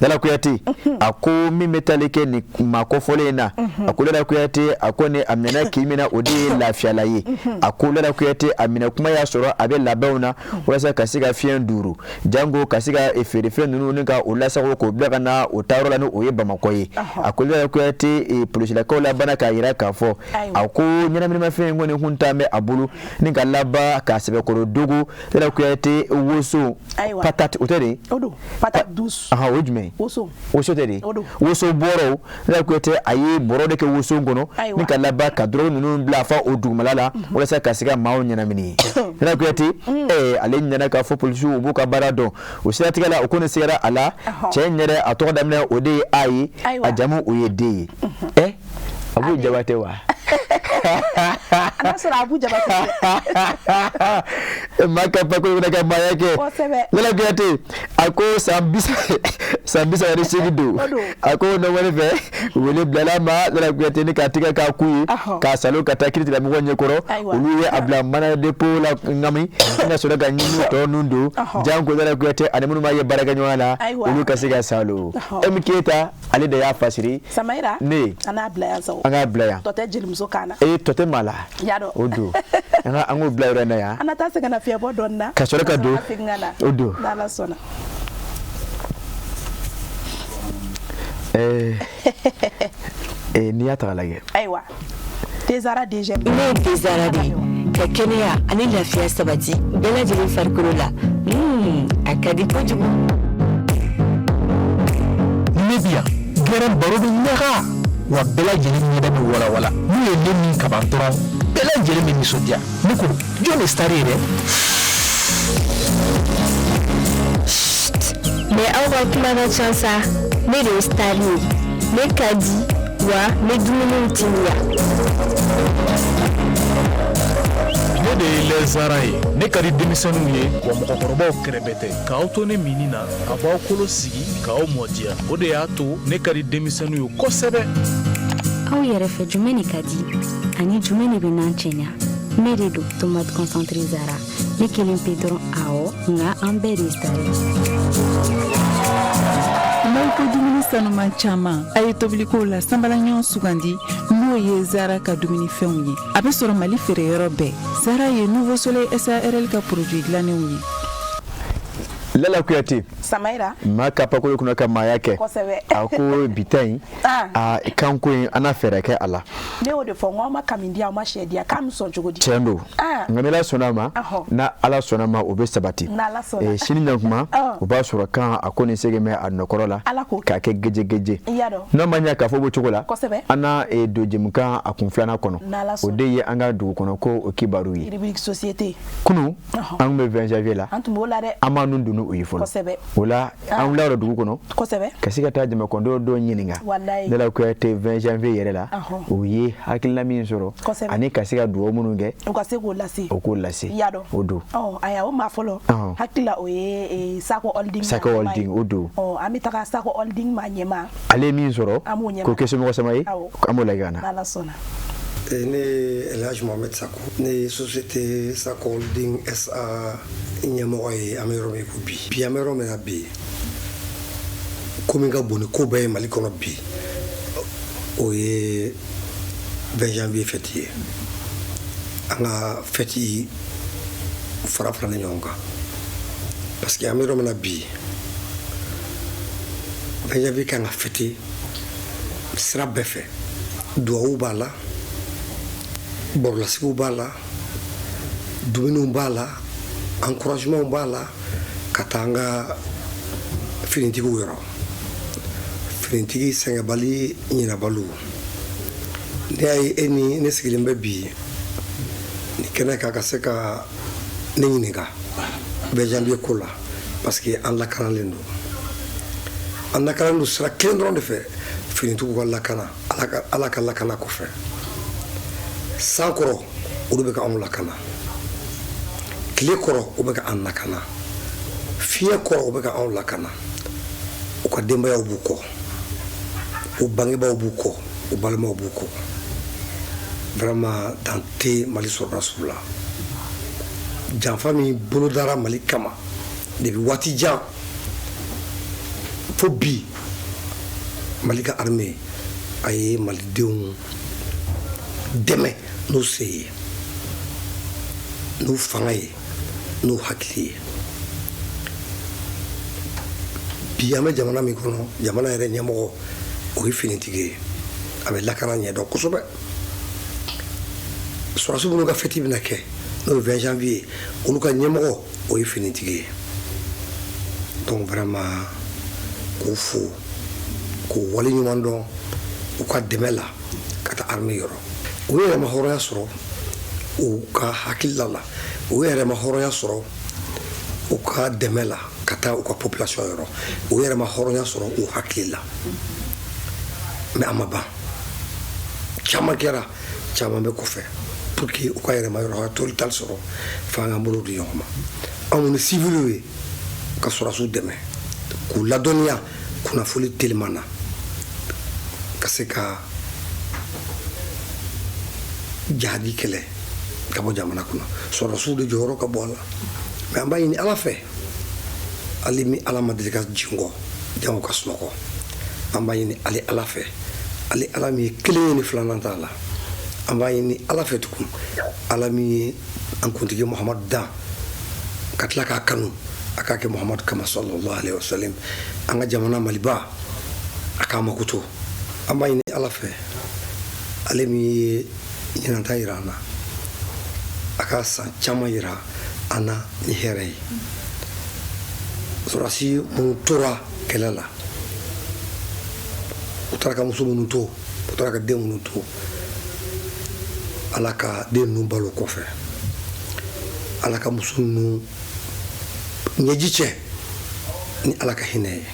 Lala Kuyate, a ko min bɛ taali kɛ nin maa kɔfɔlen in na, a ko Lala Kuyate, a ko ni a minɛna kin min na, o de ye Lafiyala ye. A ko Lala Kuyate, a minɛ kuma y'a sɔrɔ a bɛ labɛnw na walasa ka se ka fiɲɛ duuru, jango ka se ka feerefɛn ninnu ni ka o lasago k'o bila ka na o taayɔrɔ la, ni o ye Bamakɔ ye. A ko Lala Kuyate, polisilakaw labanna k'a yira k'a fɔ a ko ɲɛnaminimafɛn in kɔni kun t'an bɛ a bolo ni ka laban k'a sɛbɛkɔrɔ dogo. Lala Kuyate, woso patate, o tɛ de? O don, patate douce. Ahan, o ye jumɛn ye? Woso. Woso tɛ de? O don. Woso bɔrɔw, Lala Kuyate, a ye bɔrɔ de kɛ woso kɔnɔ ni ka laban ka dɔrɔgu ninnu bila fa o dugumala la walasa ka se ka maaw ɲɛnamini. Lala Kuyate, ɛɛ, ale ɲɛna k'a fɔ polisiw, u b'u ka baara dɔn. O siratigɛ la, o ko nin sigara a la. Cɛ in yɛrɛ, a tɔgɔ daminɛ o de ye A ye, a jamu o ye D ye. Ɛ, Abu Jabate wa? A sɔrɔ Abu Jabate. Maa ka pako bɛna ka maaya kɛ. Lala Kuyate, a ko san 38 don. A ko nɔgɔni fɛ, wele bilala ma, Lala Kuyate, ni k'a tigɛ k'a ku ye k'a salo ka taa kiiritigɛlamɔgɔw ɲɛkɔrɔ. Olu ye a bila mandat de dépôt la ŋami ka sɔrɔ ka ɲini tɔ ninnu don, janko Lala Kuyate ani minnu b'a ye baarakɛɲɔgɔn la, olu ka se ka salo. Emi Keyita, ale de y'a fasiri. Samayira. Ne. An n'a bila yan sa. An k'a bila yan. Tɔ tɛ jelimuso kan na. Ee, tɔ tɛ maa la. Y'a dɔn. O don, an ka an k'o bila yɔrɔ in na yan. An na taa sɛgɛn nafiɲɛbɔ dɔɔni na. Ka sɔrɔ ka don. Segin ka na. O don. N'Ala sɔnna. Ɛɛ, n'i y'a ta k'a lajɛ. Ayiwa, Tezara DG. Ne ye Tezara de ye ka kɛnɛya ani lafiya sabati bɛɛ lajɛlen farikolo la. A ka di kojugu. Ne bi yan gɛrɛn, baro bɛ ɲaga wa, bɛɛ lajɛlen ɲɛda bɛ walawala. N'u ye ne min kaban dɔrɔn, bɛɛ lajɛlen bɛ nisɔndiya. Ne ko jɔn de star ye dɛ? Mais aw ka kuma ka ca sa. Ne de ye star ye, ne ka di wa, n bɛ dumuniw timiya. Ne de ye lɛzara ye. Ne ka di denmisɛnninw ye wa, mɔgɔkɔrɔbaw kɛrɛbɛ tɛ. K'aw to ne minni na, a b'aw kolo sigi k'aw mɔdiya. O de y'a to ne ka di denmisɛnninw ye kosɛbɛ. Aw yɛrɛ fɛ, jumɛn de ka di ani jumɛn de bɛ n'an cɛɲa? Ne de don, tomate concentré Zara. Ne kelen pe dɔrɔn? Awɔ, nka an bɛɛ de ye star ye. N'aw ko dumuni sanuman caman, a ye tobiliko la sanbalaɲɔgɔn sugandi, n'o ye Zara ka dumunifɛnw ye. A bɛ sɔrɔ Mali feereyɔrɔ bɛɛ. Zara ye Nouveau Soleil SARL ka produit dilannenw ye. Lala Kuyate. Samayira. Maa ka pakolo kunna ka maaya kɛ. Kosɛbɛ. A ko bi ta in, a kanko in, an na fɛɛrɛ kɛ a la. Ne y'o de fɔ n ko aw ma kami di, aw ma sɛ di, k'an bɛ sɔn cogo di? Tiɲɛ don, nka ni Ala sɔnna a ma, n'a Ala sɔnna ma, o bɛ sabati. N'Ala sɔnna. Sini ɲankuma, o b'a sɔrɔ kan a ko nin segin bɛ a nɔkɔrɔ la. Ala k'o. K'a kɛ gejegeje. I y'a dɔn. N'a ma ɲɛ k'a fɔ b'o cogo la, an na don jɛmukan a kun filanan kɔnɔ. N'Ala O de ye an ka dugu kɔnɔ ko o kibaru ye. Rubrique société. Kunun, an tun bɛ 20 janvier la. An tun b'o la dɛ. An m'a nun don o ye fɔlɔ. O la, an wulila dugu kɔnɔ ka se ka taa jamakɔnɔdenw dɔw ɲininka. Lala Kuyate, 20 janvier yɛrɛ la, o ye hakilina min sɔrɔ ani ka se ka dugawu minnu kɛ. U ka se k'o lase. O k'o lase. I y'a dɔn. O don. Ɔ ayiwa, o maa fɔlɔ, hakili la, o ye Sako Holding. Sako Holding, o don. Ɔ, an bɛ taga Sako Holding maa ɲɛmaa. Ale ye min sɔrɔ An b'o ɲɛmaa. k'o kɛ somɔgɔ sama ye, an b'o lajɛ ka na. N'Ala sɔnna. Ne ye Elhaj Mohamed Sako, ne ye société Sako Holding SA ɲɛmɔgɔ ye. An bɛ yɔrɔ min ko bi, bi an bɛ yɔrɔ min na bi, ko min ka bon ni ko bɛɛ ye Mali kɔnɔ bi, o ye 20 janvier fête ye. An ka fɛti fara faralen ɲɔgɔn kan, parce que an bɛ yɔrɔ min na bi, 20 janvier kan ka fêter sira bɛɛ fɛ. Duwawu b'a la, barolasigiw b'a la, dumuniw b'a la, encouragement b'a la, ka taa an ka finitigiw yɔrɔ, finitigi sɛgɛnbali ɲinabaliw. Ne y'a ye, e ni ne sigilen bɛ bi ni kɛnɛ kan ka se ka ne ɲininka 20 janvier ko la, parce que an lakanalen don, an lakanalen don sira kelen dɔrɔn de fɛ, finitigiw ka lakana. Ala ka lakana kɔfɛ, san kɔrɔ olu bɛ ka anw lakana, tile kɔrɔ u bɛ ka an lakana, fiɲɛ kɔrɔ u bɛ ka anw lakana. U ka denbayaw b'u kɔ, u bangebaaw b'u kɔ, u balimaw b'u kɔ. Vraiment, dan tɛ Mali sɔrɔdasiw la. Janfa min bolodara Mali kama depuis waati jan fo bi, Mali ka armée a ye malidenw dɛmɛ n'u se ye, n'u fanga ye, n'u hakili ye. Bi an bɛ jamana min kɔnɔ, jamana yɛrɛ ɲɛmɔgɔ o ye finitigi ye, a bɛ lakana ɲɛdɔn kosɛbɛ. Sɔrɔdasi minnu ka fɛti bɛna kɛ, n'o ye 20 janvier, olu ka ɲɛmɔgɔ o ye finitigi ye. Donc vraiment, k'u fo, k'u wale ɲuman dɔn u ka dɛmɛ la ka taa armée yɔrɔ. U ye yɛrɛma hɔrɔnya sɔrɔ u ka hakilila la, u ye yɛrɛma hɔrɔnya sɔrɔ u ka dɛmɛ la ka taa u ka population yɔrɔ, u ye yɛrɛma hɔrɔnya sɔrɔ u hakili la. Mais a ma ban, caman kɛra, caman bɛ kɔfɛ. Pour que u ka yɛrɛma hɔrɔnya total sɔrɔ, f'an k'an bolo di ɲɔgɔn ma, anw ni civiliw ye, ka sɔrɔdasiw dɛmɛ k'u ladɔnniya kunnafoni teliman na, ka se ka jihadi kɛlɛ ka bɔ jamana kɔnɔ. Sɔrɔdasiw de jɔyɔrɔ ka bɔ a la. Mais an b'a ɲini Ala fɛ, hali ni Ala ma deli ka jigin kɔ jango ka sunɔgɔ, an b'a ɲini ale Ala fɛ, ale Ala min ye kelen ye ni filanan t'a la, an b'a ɲini Ala fɛ tugun, Ala min ye an kuntigi Muhamadu dan ka tila k'a kanu, a k'a kɛ Muhamadu kama, sallallahu alaihi wasallam, an ka jamana Maliba a k'a makoto. An b'a ɲini Ala fɛ, ale min ye ɲinanta yira an na, a ka san caman yira an na ni hɛrɛ ye. Sɔrɔdasi minnu tora kɛlɛ la, u taara ka muso minnu to, u taara ka den minnu to, Ala ka den ninnu balo kɔfɛ, Ala ka muso ninnu ɲɛji cɛ ni Ala ka hinɛ ye.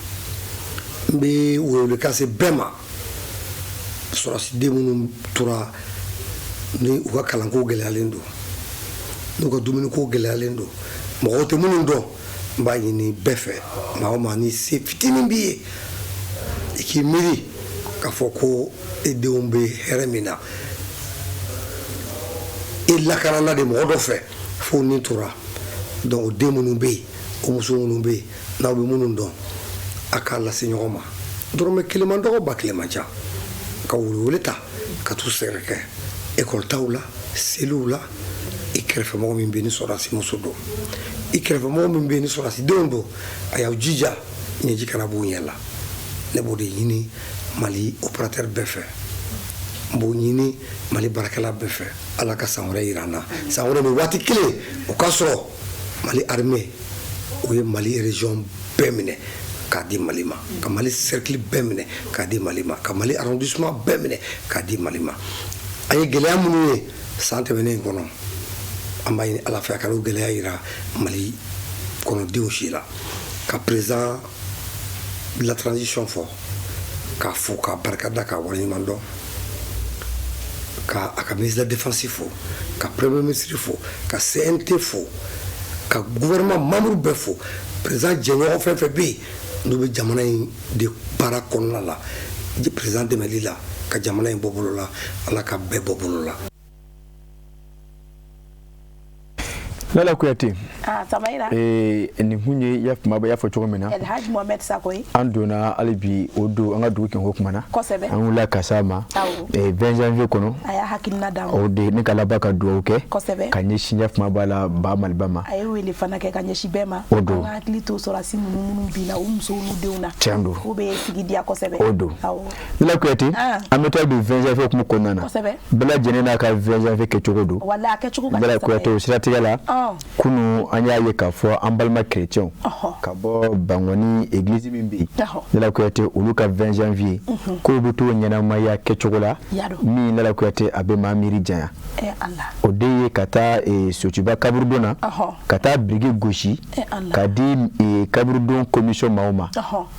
N bɛ welewelekan se bɛɛ ma, sɔrɔdasi den minnu tora, ni u ka kalanko gɛlɛyalen don, n'u ka dumuniko gɛlɛyalen don, mɔgɔw tɛ minnu dɔn, n b'a ɲini bɛɛ fɛ, maa o maa ni se fitinin b'i ye, i k'i miiri k'a fɔ ko e denw bɛ hɛrɛ min na, e lakanana de mɔgɔ dɔ fɛ fo ni tora. Donc o den minnu bɛ yen, o muso minnu bɛ yen, n'aw bɛ minnu dɔn, a k'a lase ɲɔgɔn ma. Dɔrɔmɛ kelen man dɔgɔ, ba kelen man ca, ka welewele ta ka t'u sɛgɛrɛ kɛ ekɔli taw la, seliw la. I kɛrɛfɛmɔgɔ min bɛ yen ni sɔrɔdasi muso don, i kɛrɛfɛmɔgɔ min bɛ yen ni sɔrɔdasi denw don, a y'aw jija ɲɛji kana b'u ɲɛ la. Ne b'o de ɲini Mali opérateur bɛɛ fɛ, n b'o ɲini Mali baarakɛla bɛɛ fɛ. Ala ka san wɛrɛ yira an na, san wɛrɛ nin waati kelen o ka sɔrɔ Mali armée o ye Mali région bɛɛ minɛ k'a di Mali ma, ka Mali cercle bɛɛ minɛ k'a di Mali ma, ka Mali arrondissement bɛɛ minɛ k'a di Mali ma. An ye gɛlɛya minnu ye san tɛmɛnen in kɔnɔ, an b'a ɲini Ala fɛ a kana o gɛlɛya yira Mali kɔnɔdenw si la. Ka président de la transition fɔ, k'a fo, k'a barikada, k'a waleɲuman dɔn, ka a ka ministre de la défense fo, ka premier ministre fo, ka CNT fo, ka gouvernement membre bɛɛ fo, président jɛɲɔgɔn fɛn fɛn bɛ yen n'u bɛ jamana in de baara kɔnɔna la, président dɛmɛli la ka jamana in bɔ bolo la, Ala ka bɛɛ bɔ bolo la. Lala Kuyate. Ah, Samayira. Nin kun ye i y'a fɔ cogo min na. El Hadj Mohamed Sako ye. An donna hali bi o don an ka dugu kɛnko kuma na. Kosɛbɛ. An wulila ka s'a ma. Awɔ. 20 janvier kɔnɔ. A y'a hakilina d'an ma. O de ne ka laban ka dugawu kɛ. Kosɛbɛ. Ka ɲɛsin yafama b'a la ba Maliba ma. A ye wele fana kɛ ka ɲɛsin bɛɛ ma. O don. An ka hakili to sɔrɔdasi ninnu minnu binna u musow n'u denw na. Tiɲɛ don. K'u bɛ sigi diya kosɛbɛ. O don. Awɔ. Lala Kuyate. An bɛ taa don 20 janvier hukumu kɔnɔna na. Kosɛbɛ. Bɛɛ lajɛlen n'a ka 20 janvier kɛcogo don. Walahi a kɛcogo ka ca. Lala Kuyate o siratigɛ la. Kunun an y'a ye k'a fɔ an balima chrétiens ka bɔ Bangɔni église min bɛ yen, Lala Kuyate olu ka 20 janvier k'o bɛ t'o ɲɛnamaya kɛcogo la min Lala Kuyate a bɛ maa miiri janya. O de ye ka taa Sotuba kaburudon na, ka taa biriki gosi ka di kaburudon commission maaw ma,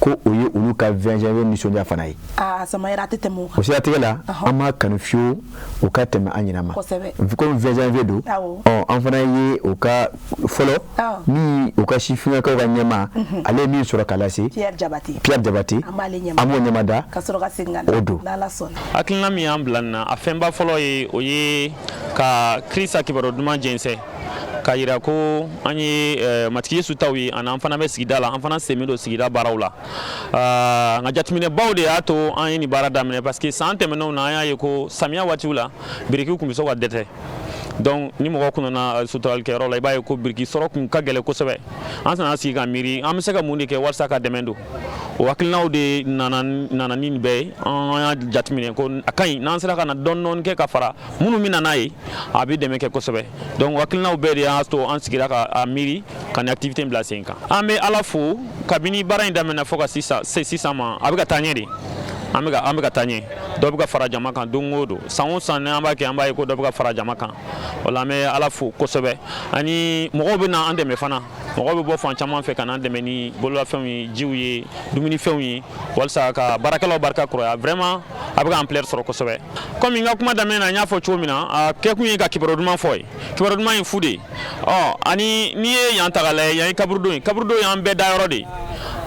ko o ye olu ka 20 janvier nisɔndiya fana ye. Samayira a tɛ tɛmɛ o kan. O siratigɛ la an m'a kanu fiyewu o ka tɛmɛ an ɲinɛ ma. Komi 20 janvier don, an fana ye o ka fɔlɔ min u ka sifinnakaw ka ɲɛmaa, ale ye min sɔrɔ k'a lase Pierre Jabate, Pierre Jabate, an b'o ɲɛmada ka sɔrɔ ka segin ka na. O don. N'Ala sɔnna. Hakilina min y'an bila nin na, a fɛnba fɔlɔ ye o ye ka Kirisa kibaru duman jɛnsɛn, k'a yira ko an ye Matigi Yesu taw ye, ani an fana bɛ sigida la, an fana sen bɛ don sigida baaraw la. Nka jateminɛbaw de y'a to an ye nin baara daminɛ, parce que san tɛmɛnenw na an y'a ye ko samiya waatiw la birikiw tun bɛ se ka dɛsɛ. Donc ni mɔgɔ kun nana suturalikɛyɔrɔ la, i b'a ye ko biriki sɔrɔ kun ka gɛlɛn kosɛbɛ. An nana sigi ka miiri an bɛ se ka mun de kɛ walasa ka dɛmɛ don. O hakilinaw de nana ni nin bɛɛ ye. An y'a jateminɛ ko a ka ɲi n'an sera ka na dɔɔni dɔɔni kɛ ka fara minnu bɛ na n'a ye, a bɛ dɛmɛ kɛ kosɛbɛ. Donc hakilinaw bɛɛ de y'a to an sigira ka miiri ka nin activité in bila sen kan. An bɛ Ala fo kabini baara in daminɛna fo ka se sisan ma, a bɛ ka taa ɲɛ de. An bɛ ka taa ɲɛ, dɔ bɛ ka fara jama kan don o don, san o san n'an b'a kɛ an b'a ye ko dɔ bɛ ka fara jama kan. O la an bɛ Ala fo kosɛbɛ. Ani mɔgɔw bɛ na an dɛmɛ fana, mɔgɔw bɛ bɔ fan caman fɛ ka n'an dɛmɛ ni bololafɛnw ye, jiw ye, dumunifɛnw ye, walasa ka baarakɛlaw barika kɔrɔya. Vraiment a bɛ ka ampleur sɔrɔ kosɛbɛ. Komi n ka kuma daminɛ na n y'a fɔ cogo min na, a kɛkun ye ka kibaru duman fɔ ye. Kibaru duman ye fu de ye. Ani n'i ye yan ta k'a lajɛ, yan ye kaburudon ye. Kaburudon y'an bɛɛ dayɔrɔ de ye.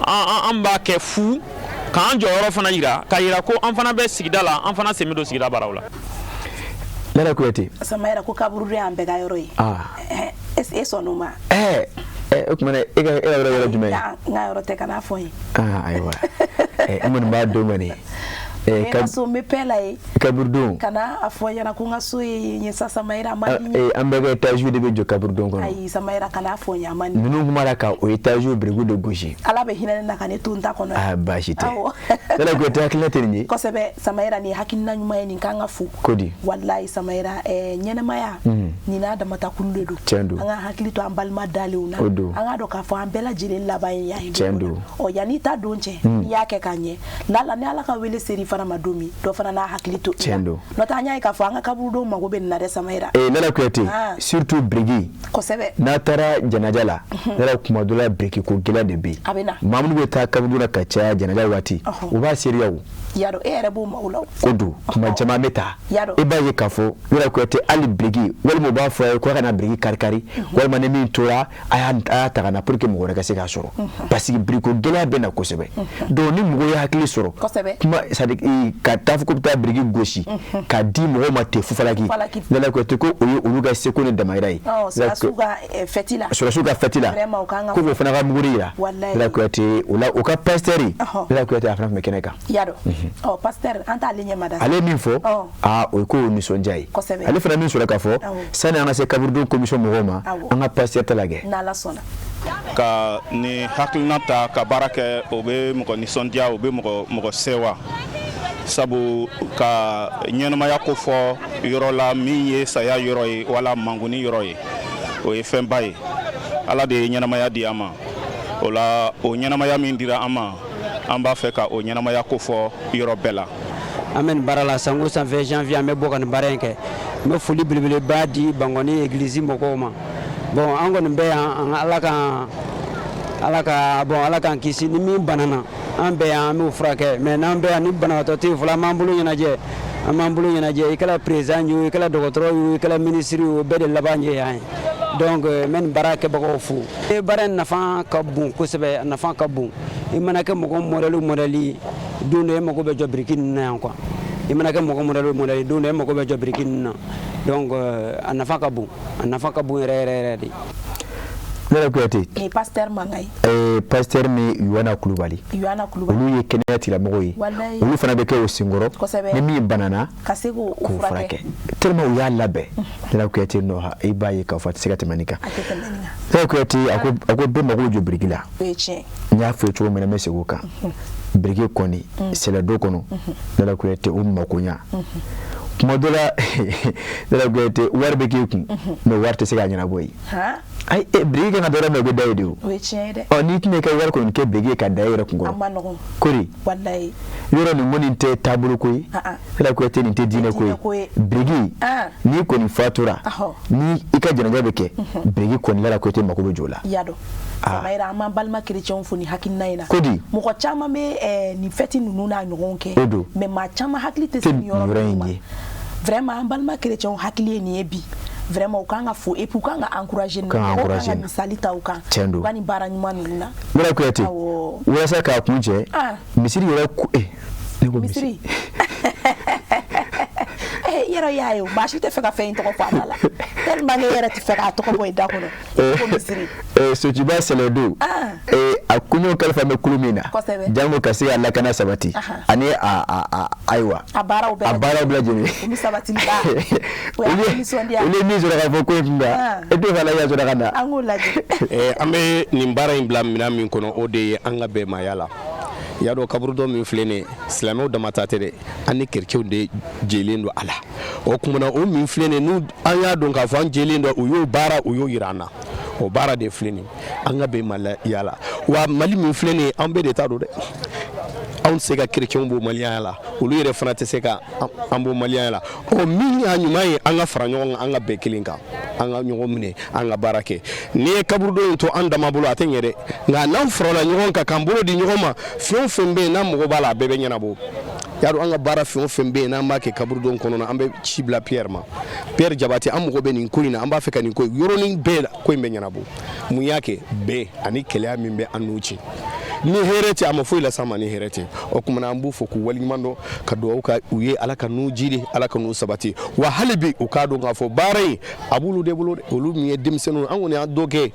An b'a kɛ fu k'an jɔyɔrɔ fana yira, k'a yira ko an fana bɛ sigida la, an fana sen bɛ don sigida baaraw la. Lala Kuyate. Samayira ko kaburudon y'an bɛɛ ka yɔrɔ ye. E sɔnn'o ma? O tuma e ka yɔrɔ yɔrɔ jumɛn ye? N ka yɔrɔ tɛ, kana fɔ n ye. Ayiwa. N kɔni b'a dɔn kɔni. N ka so n bɛ pɛ la ye. Kaburudon. Kana a fɔ n ɲɛna ko n ka so ye yen sa Samayira, a man di n ye. An bɛɛ ka étage de bɛ jɔ kaburudon kɔnɔ. Ayi Samayira, kana fɔ n ye, a man di. Ninnu kuma la ka o étage birikiw de gosi. Ala bɛ hinɛ ne na ka ne to n ta kɔnɔ. Baasi tɛ. Lala Kuyate hakilina tɛ nin ye. Kosɛbɛ Samayira, nin ye hakilina ɲuman ye, nin kan ka fo. Ko di? Walayi Samayira, ɲɛnɛmaya nin n'a damata kulu de don. Tiɲɛ don. An ka hakili to an balima dalenw na. O don. An k'a dɔn k'a fɔ an bɛɛ lajɛlen laban ye yan ye. Tiɲɛ don. Yanni i ta don cɛ, n'i y'a kɛ k'a ɲɛ, lala ni Ala ka wele seri fana ma don min, dɔ fana n'a hakili to. Tiɲɛ don. N'o tɛ an y'a ye k'a fɔ an ka kaburudenw mago bɛ nin na dɛ Samayira. Lala Kuyate, surtout biriki. Kosɛbɛ. N'a taara janaja la, lala kuma dɔ la biriki ko gɛlɛya de bɛ yen. A bɛ na. Maa minnu bɛ taa kaburudon na ka caya janaja waati, u b'a seereya o. Y'a dɔn e yɛrɛ b'o maaw la o. O don kuma caman bɛ taa. I b'a ye k'a fɔ Lala Kuyate hali biriki, walima u b'a fɔ a ye ko a kana biriki kari-kari, walima ni min tora a y'a ta ka na pour que mɔgɔ wɛrɛ ka se k'a sɔrɔ. Parce que biriko gɛlɛya bɛ na kosɛbɛ. Donc ni mɔgɔ ye hakili sɔrɔ. Kosɛbɛ. Kuma c'est à dire ka taa fɔ ko bɛ taa biriki gosi, k'a di mɔgɔw ma ten fufalaki. Lala Kuyate ko o ye olu ka seko ni damayira ye. Sɔrɔdasiw ka fɛti la. Sɔrɔdasiw ka fɛti la. Ko k'o fana ka muguri yira. Lala Kuyate o la o ka pasteur Lala Kuyate a fana tun bɛ kɛnɛ kan. Y'a dɔn. Pasteur an t'ale ɲɛmada. Ale ye min fɔ, o ye ko nisɔndiya ye. Kosɛbɛ. Ale fana min sɔrɔ k'a fɔ, sani an ka se kaburudon commission mɔgɔw ma, an ka pasteur ta lajɛ. N'Ala sɔnna. Ka ni hakilina ta ka baara kɛ, o bɛ mɔgɔ nisɔndiya, o bɛ mɔgɔ sewa. Sabu ka ɲɛnamaya ko fɔ yɔrɔ la min ye saya yɔrɔ ye wala mankuni yɔrɔ ye, o ye fɛnba ye. Ala de ye ɲɛnamaya di an ma. O la o ɲɛnamaya min dira an ma, an b'a fɛ ka o ɲɛnamaya ko fɔ yɔrɔ bɛɛ la. An bɛ nin baara la san o san 20 janvier an bɛ bɔ ka nin baara in kɛ. N bɛ foli belebeleba di Bankɔni église mɔgɔw ma. Bon an kɔni bɛ yan, Ala k'an kisi ni min banana, an bɛ yan an b'o furakɛ. Mais n'an bɛ yan ni banabaatɔ tɛ yen fɔlɔ, an b'an bolo ɲɛnajɛ. An b'an bolo ɲɛnajɛ, i kɛra président ye o, i kɛra dɔgɔtɔrɔ ye o, i kɛra ministre ye o, bɛɛ de laban ye yan ye. Donc n bɛ nin baara kɛbagaw fo. Baara in nafa ka bon kosɛbɛ, a nafa ka bon. I mana kɛ mɔgɔ modèle don dɔ, e mago bɛ jɔ biriki ninnu na yan quoi. I mana kɛ mɔgɔ modèle o modèle don dɔ e mago bɛ jɔ biriki ninnu na. Donc a nafa ka bon, a nafa ka bon yɛrɛ yɛrɛ yɛrɛ de. Lala Kuyate. Ni pasteur mankan ye. Pasteur ni Yohana Kulubali. Yohana Kulubali. Olu ye kɛnɛya tigilamɔgɔw ye. Walayi. Olu fana bɛ kɛ o senkɔrɔ. Kosɛbɛ. Ni min banana. Ka se k'o furakɛ. Tellement u y'a labɛn. Lala Kuyate nɔ i b'a ye k'a fɔ a tɛ se ka tɛmɛ nin kan. A tɛ tɛmɛ nin kan. Lala Kuyate a ko bɛɛ mago bɛ jɔ biriki la. O ye tiɲɛ. N y'a fɔ cogo min na n bɛ segin o kan. Biriki kɔni sɛlɛdo kɔnɔ. Lala Kuyate o makoɲa. Kuma dɔ la Lala Kuyate wari bɛ k'e kun mais wari tɛ se k'a ɲɛnabɔ ye. Ayi biriki kan ka dɔ wɛrɛ o bɛ da ye de o. O ye tiɲɛ ye dɛ. Ɔ n'i tɛna i ka wari kɔni kɛ biriki ye ka da e yɛrɛ kun kɔrɔ. A ma nɔgɔn. Kori. Walayi. Yɔrɔ nin kɔni tɛ taabolo ko ye. Lala Kuyate nin tɛ diinɛ ko ye. Biriki n'i kɔni fatura. Ni i ka janaja bɛ kɛ. Biriki kɔni Lala Kuyate mako bɛ jɔ o la. I y'a dɔn. Samayira an b'an balima kerecɛnw fo nin hakilina in na. Kodi. Mɔgɔ caman bɛ nin fɛti ninnu n'a ɲɔgɔnw kɛ. O don. Mais maa caman hakili tɛ se nin yɔrɔ in ma. Vraiment an balima kerecɛnw hakili ye nin ye bi. Vraiment u kan ka fo et puis u kan ka encourager mɔgɔw kan ka misali ta u kan. Tiɲɛ don. U ka nin baara ɲuman ninnu na. Lala Kuyate. Walasa k'a kun cɛ. Misiri yɛrɛ ne ko misiri. Yɛrɛ y'a ye maa si tɛ fɛ ka fɛn in tɔgɔ fɔ a da la tellement que e yɛrɛ tɛ fɛ k'a tɔgɔ bɔ i da kɔnɔ ko misiri. Sotiba sɛlɛdo a koɲɛw kalifa bɛ kulu min na. Kosɛbɛ. Jango ka se ka lakana sabati. Ani a ayiwa. A baaraw bɛɛ lajɛlen. Olu sabatili ba. O y'a nisɔndiya. Olu ye min sɔrɔ ka fɔ ko in kun kan. E t'o fana lajɛ sɔrɔ ka na. An k'o lajɛ. An bɛ nin baara in bila minɛn min kɔnɔ o de ye an ka bɛnmaaya la. I y'a dɔn kaburudon min filɛ nin ye silamɛw dama ta tɛ dɛ an ni kerecɛnw de jɛlen don a la o tuma na o min filɛ nin ye n'u an y'a dɔn k'a fɔ an jɛlen don u y'o baara u y'o yira an na o baara de filɛ nin ye an ka bɛnmaaya la wa Mali min filɛ nin ye an bɛɛ de ta don dɛ anw tɛ se ka kerecɛnw bɔ maliyanya la olu yɛrɛ fana tɛ se ka an bɔ maliyanya la ɔ min y'a ɲuman ye an ka fara ɲɔgɔn kan an ka bɛn kelen kan an ka ɲɔgɔn minɛ an ka baara kɛ n'i ye kaburudon in to an dama bolo a tɛ ɲɛ dɛ nka n'an farala ɲɔgɔn kan k'an bolo di ɲɔgɔn ma fɛn o fɛn bɛ yen n'an mago b'a la a bɛɛ bɛ ɲɛnabɔ y'a dɔn an ka baara fɛn o fɛn bɛ yen n'an b'a kɛ kaburudon kɔnɔ na an bɛ ci bila Pierre ma Pierre Jabate an mago bɛ nin ko in na an b'a fɛ ka nin ko in yɔrɔnin bɛɛ la ko in bɛ ɲɛnabɔ mun y'a kɛ bɛn ani kɛlɛya min bɛ an n'u cɛ ni hɛrɛ tɛ a ma foyi las'an ma ni hɛrɛ tɛ o tuma na an b'u fo k'u waleɲuman dɔn ka dugawu ka u ye ala ka n'u jiri ala ka n'u sabati wa hali bi u k'a dɔn k'a fɔ baara in a b'olu de bolo dɛ olu min ye denmisɛnninw an kɔni y'an dɔ kɛ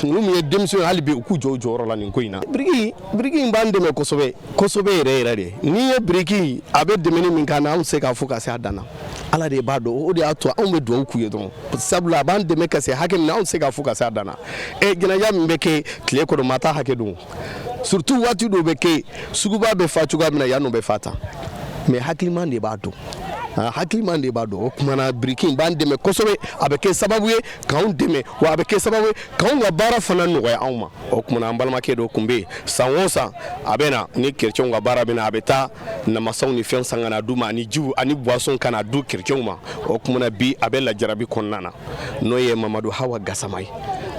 olu min ye denmisɛnninw hali bi u k'u jɔ u jɔyɔrɔ la nin ko in na biriki in b'an dɛmɛ kosɛbɛ kosɛbɛ yɛrɛ yɛrɛ de n'i ye biriki a bɛ dɛmɛni min k'an na anw tɛ se k'a fɔ ka se a dan na ala de b'a dɔn o de y'a to anw bɛ dugawu k'u ye dɔrɔn sabula a b'an dɛmɛ ka se hakɛ min na anw tɛ se k'a fɔ ka se a dan na jɛnɛja min bɛ kɛ tile kɔnɔ maa t'a hakɛ dɔn surtout waati dɔw bɛ kɛ suguba bɛ fa cogoya min na yan nɔ bɛ fa tan mais hakiliman de b'a dɔn hakiliman de b'a dɔn o tuma na biriki in b'an dɛmɛ kosɛbɛ a bɛ kɛ sababu ye k'anw dɛmɛ wa a bɛ kɛ sababu ye k'anw ka baara fana nɔgɔya anw ma o tuma na an balimakɛ dɔ tun bɛ yen san o san a bɛ na ni kerecɛnw ka baara bɛ na a bɛ taa namasaw ni fɛn san ka na d'u ma ani jiw ani boisson ka na du kerecɛnw ma o tuma na bi a bɛ lajarabi kɔnɔna na n'o ye Mamadu Hawa Gasama ye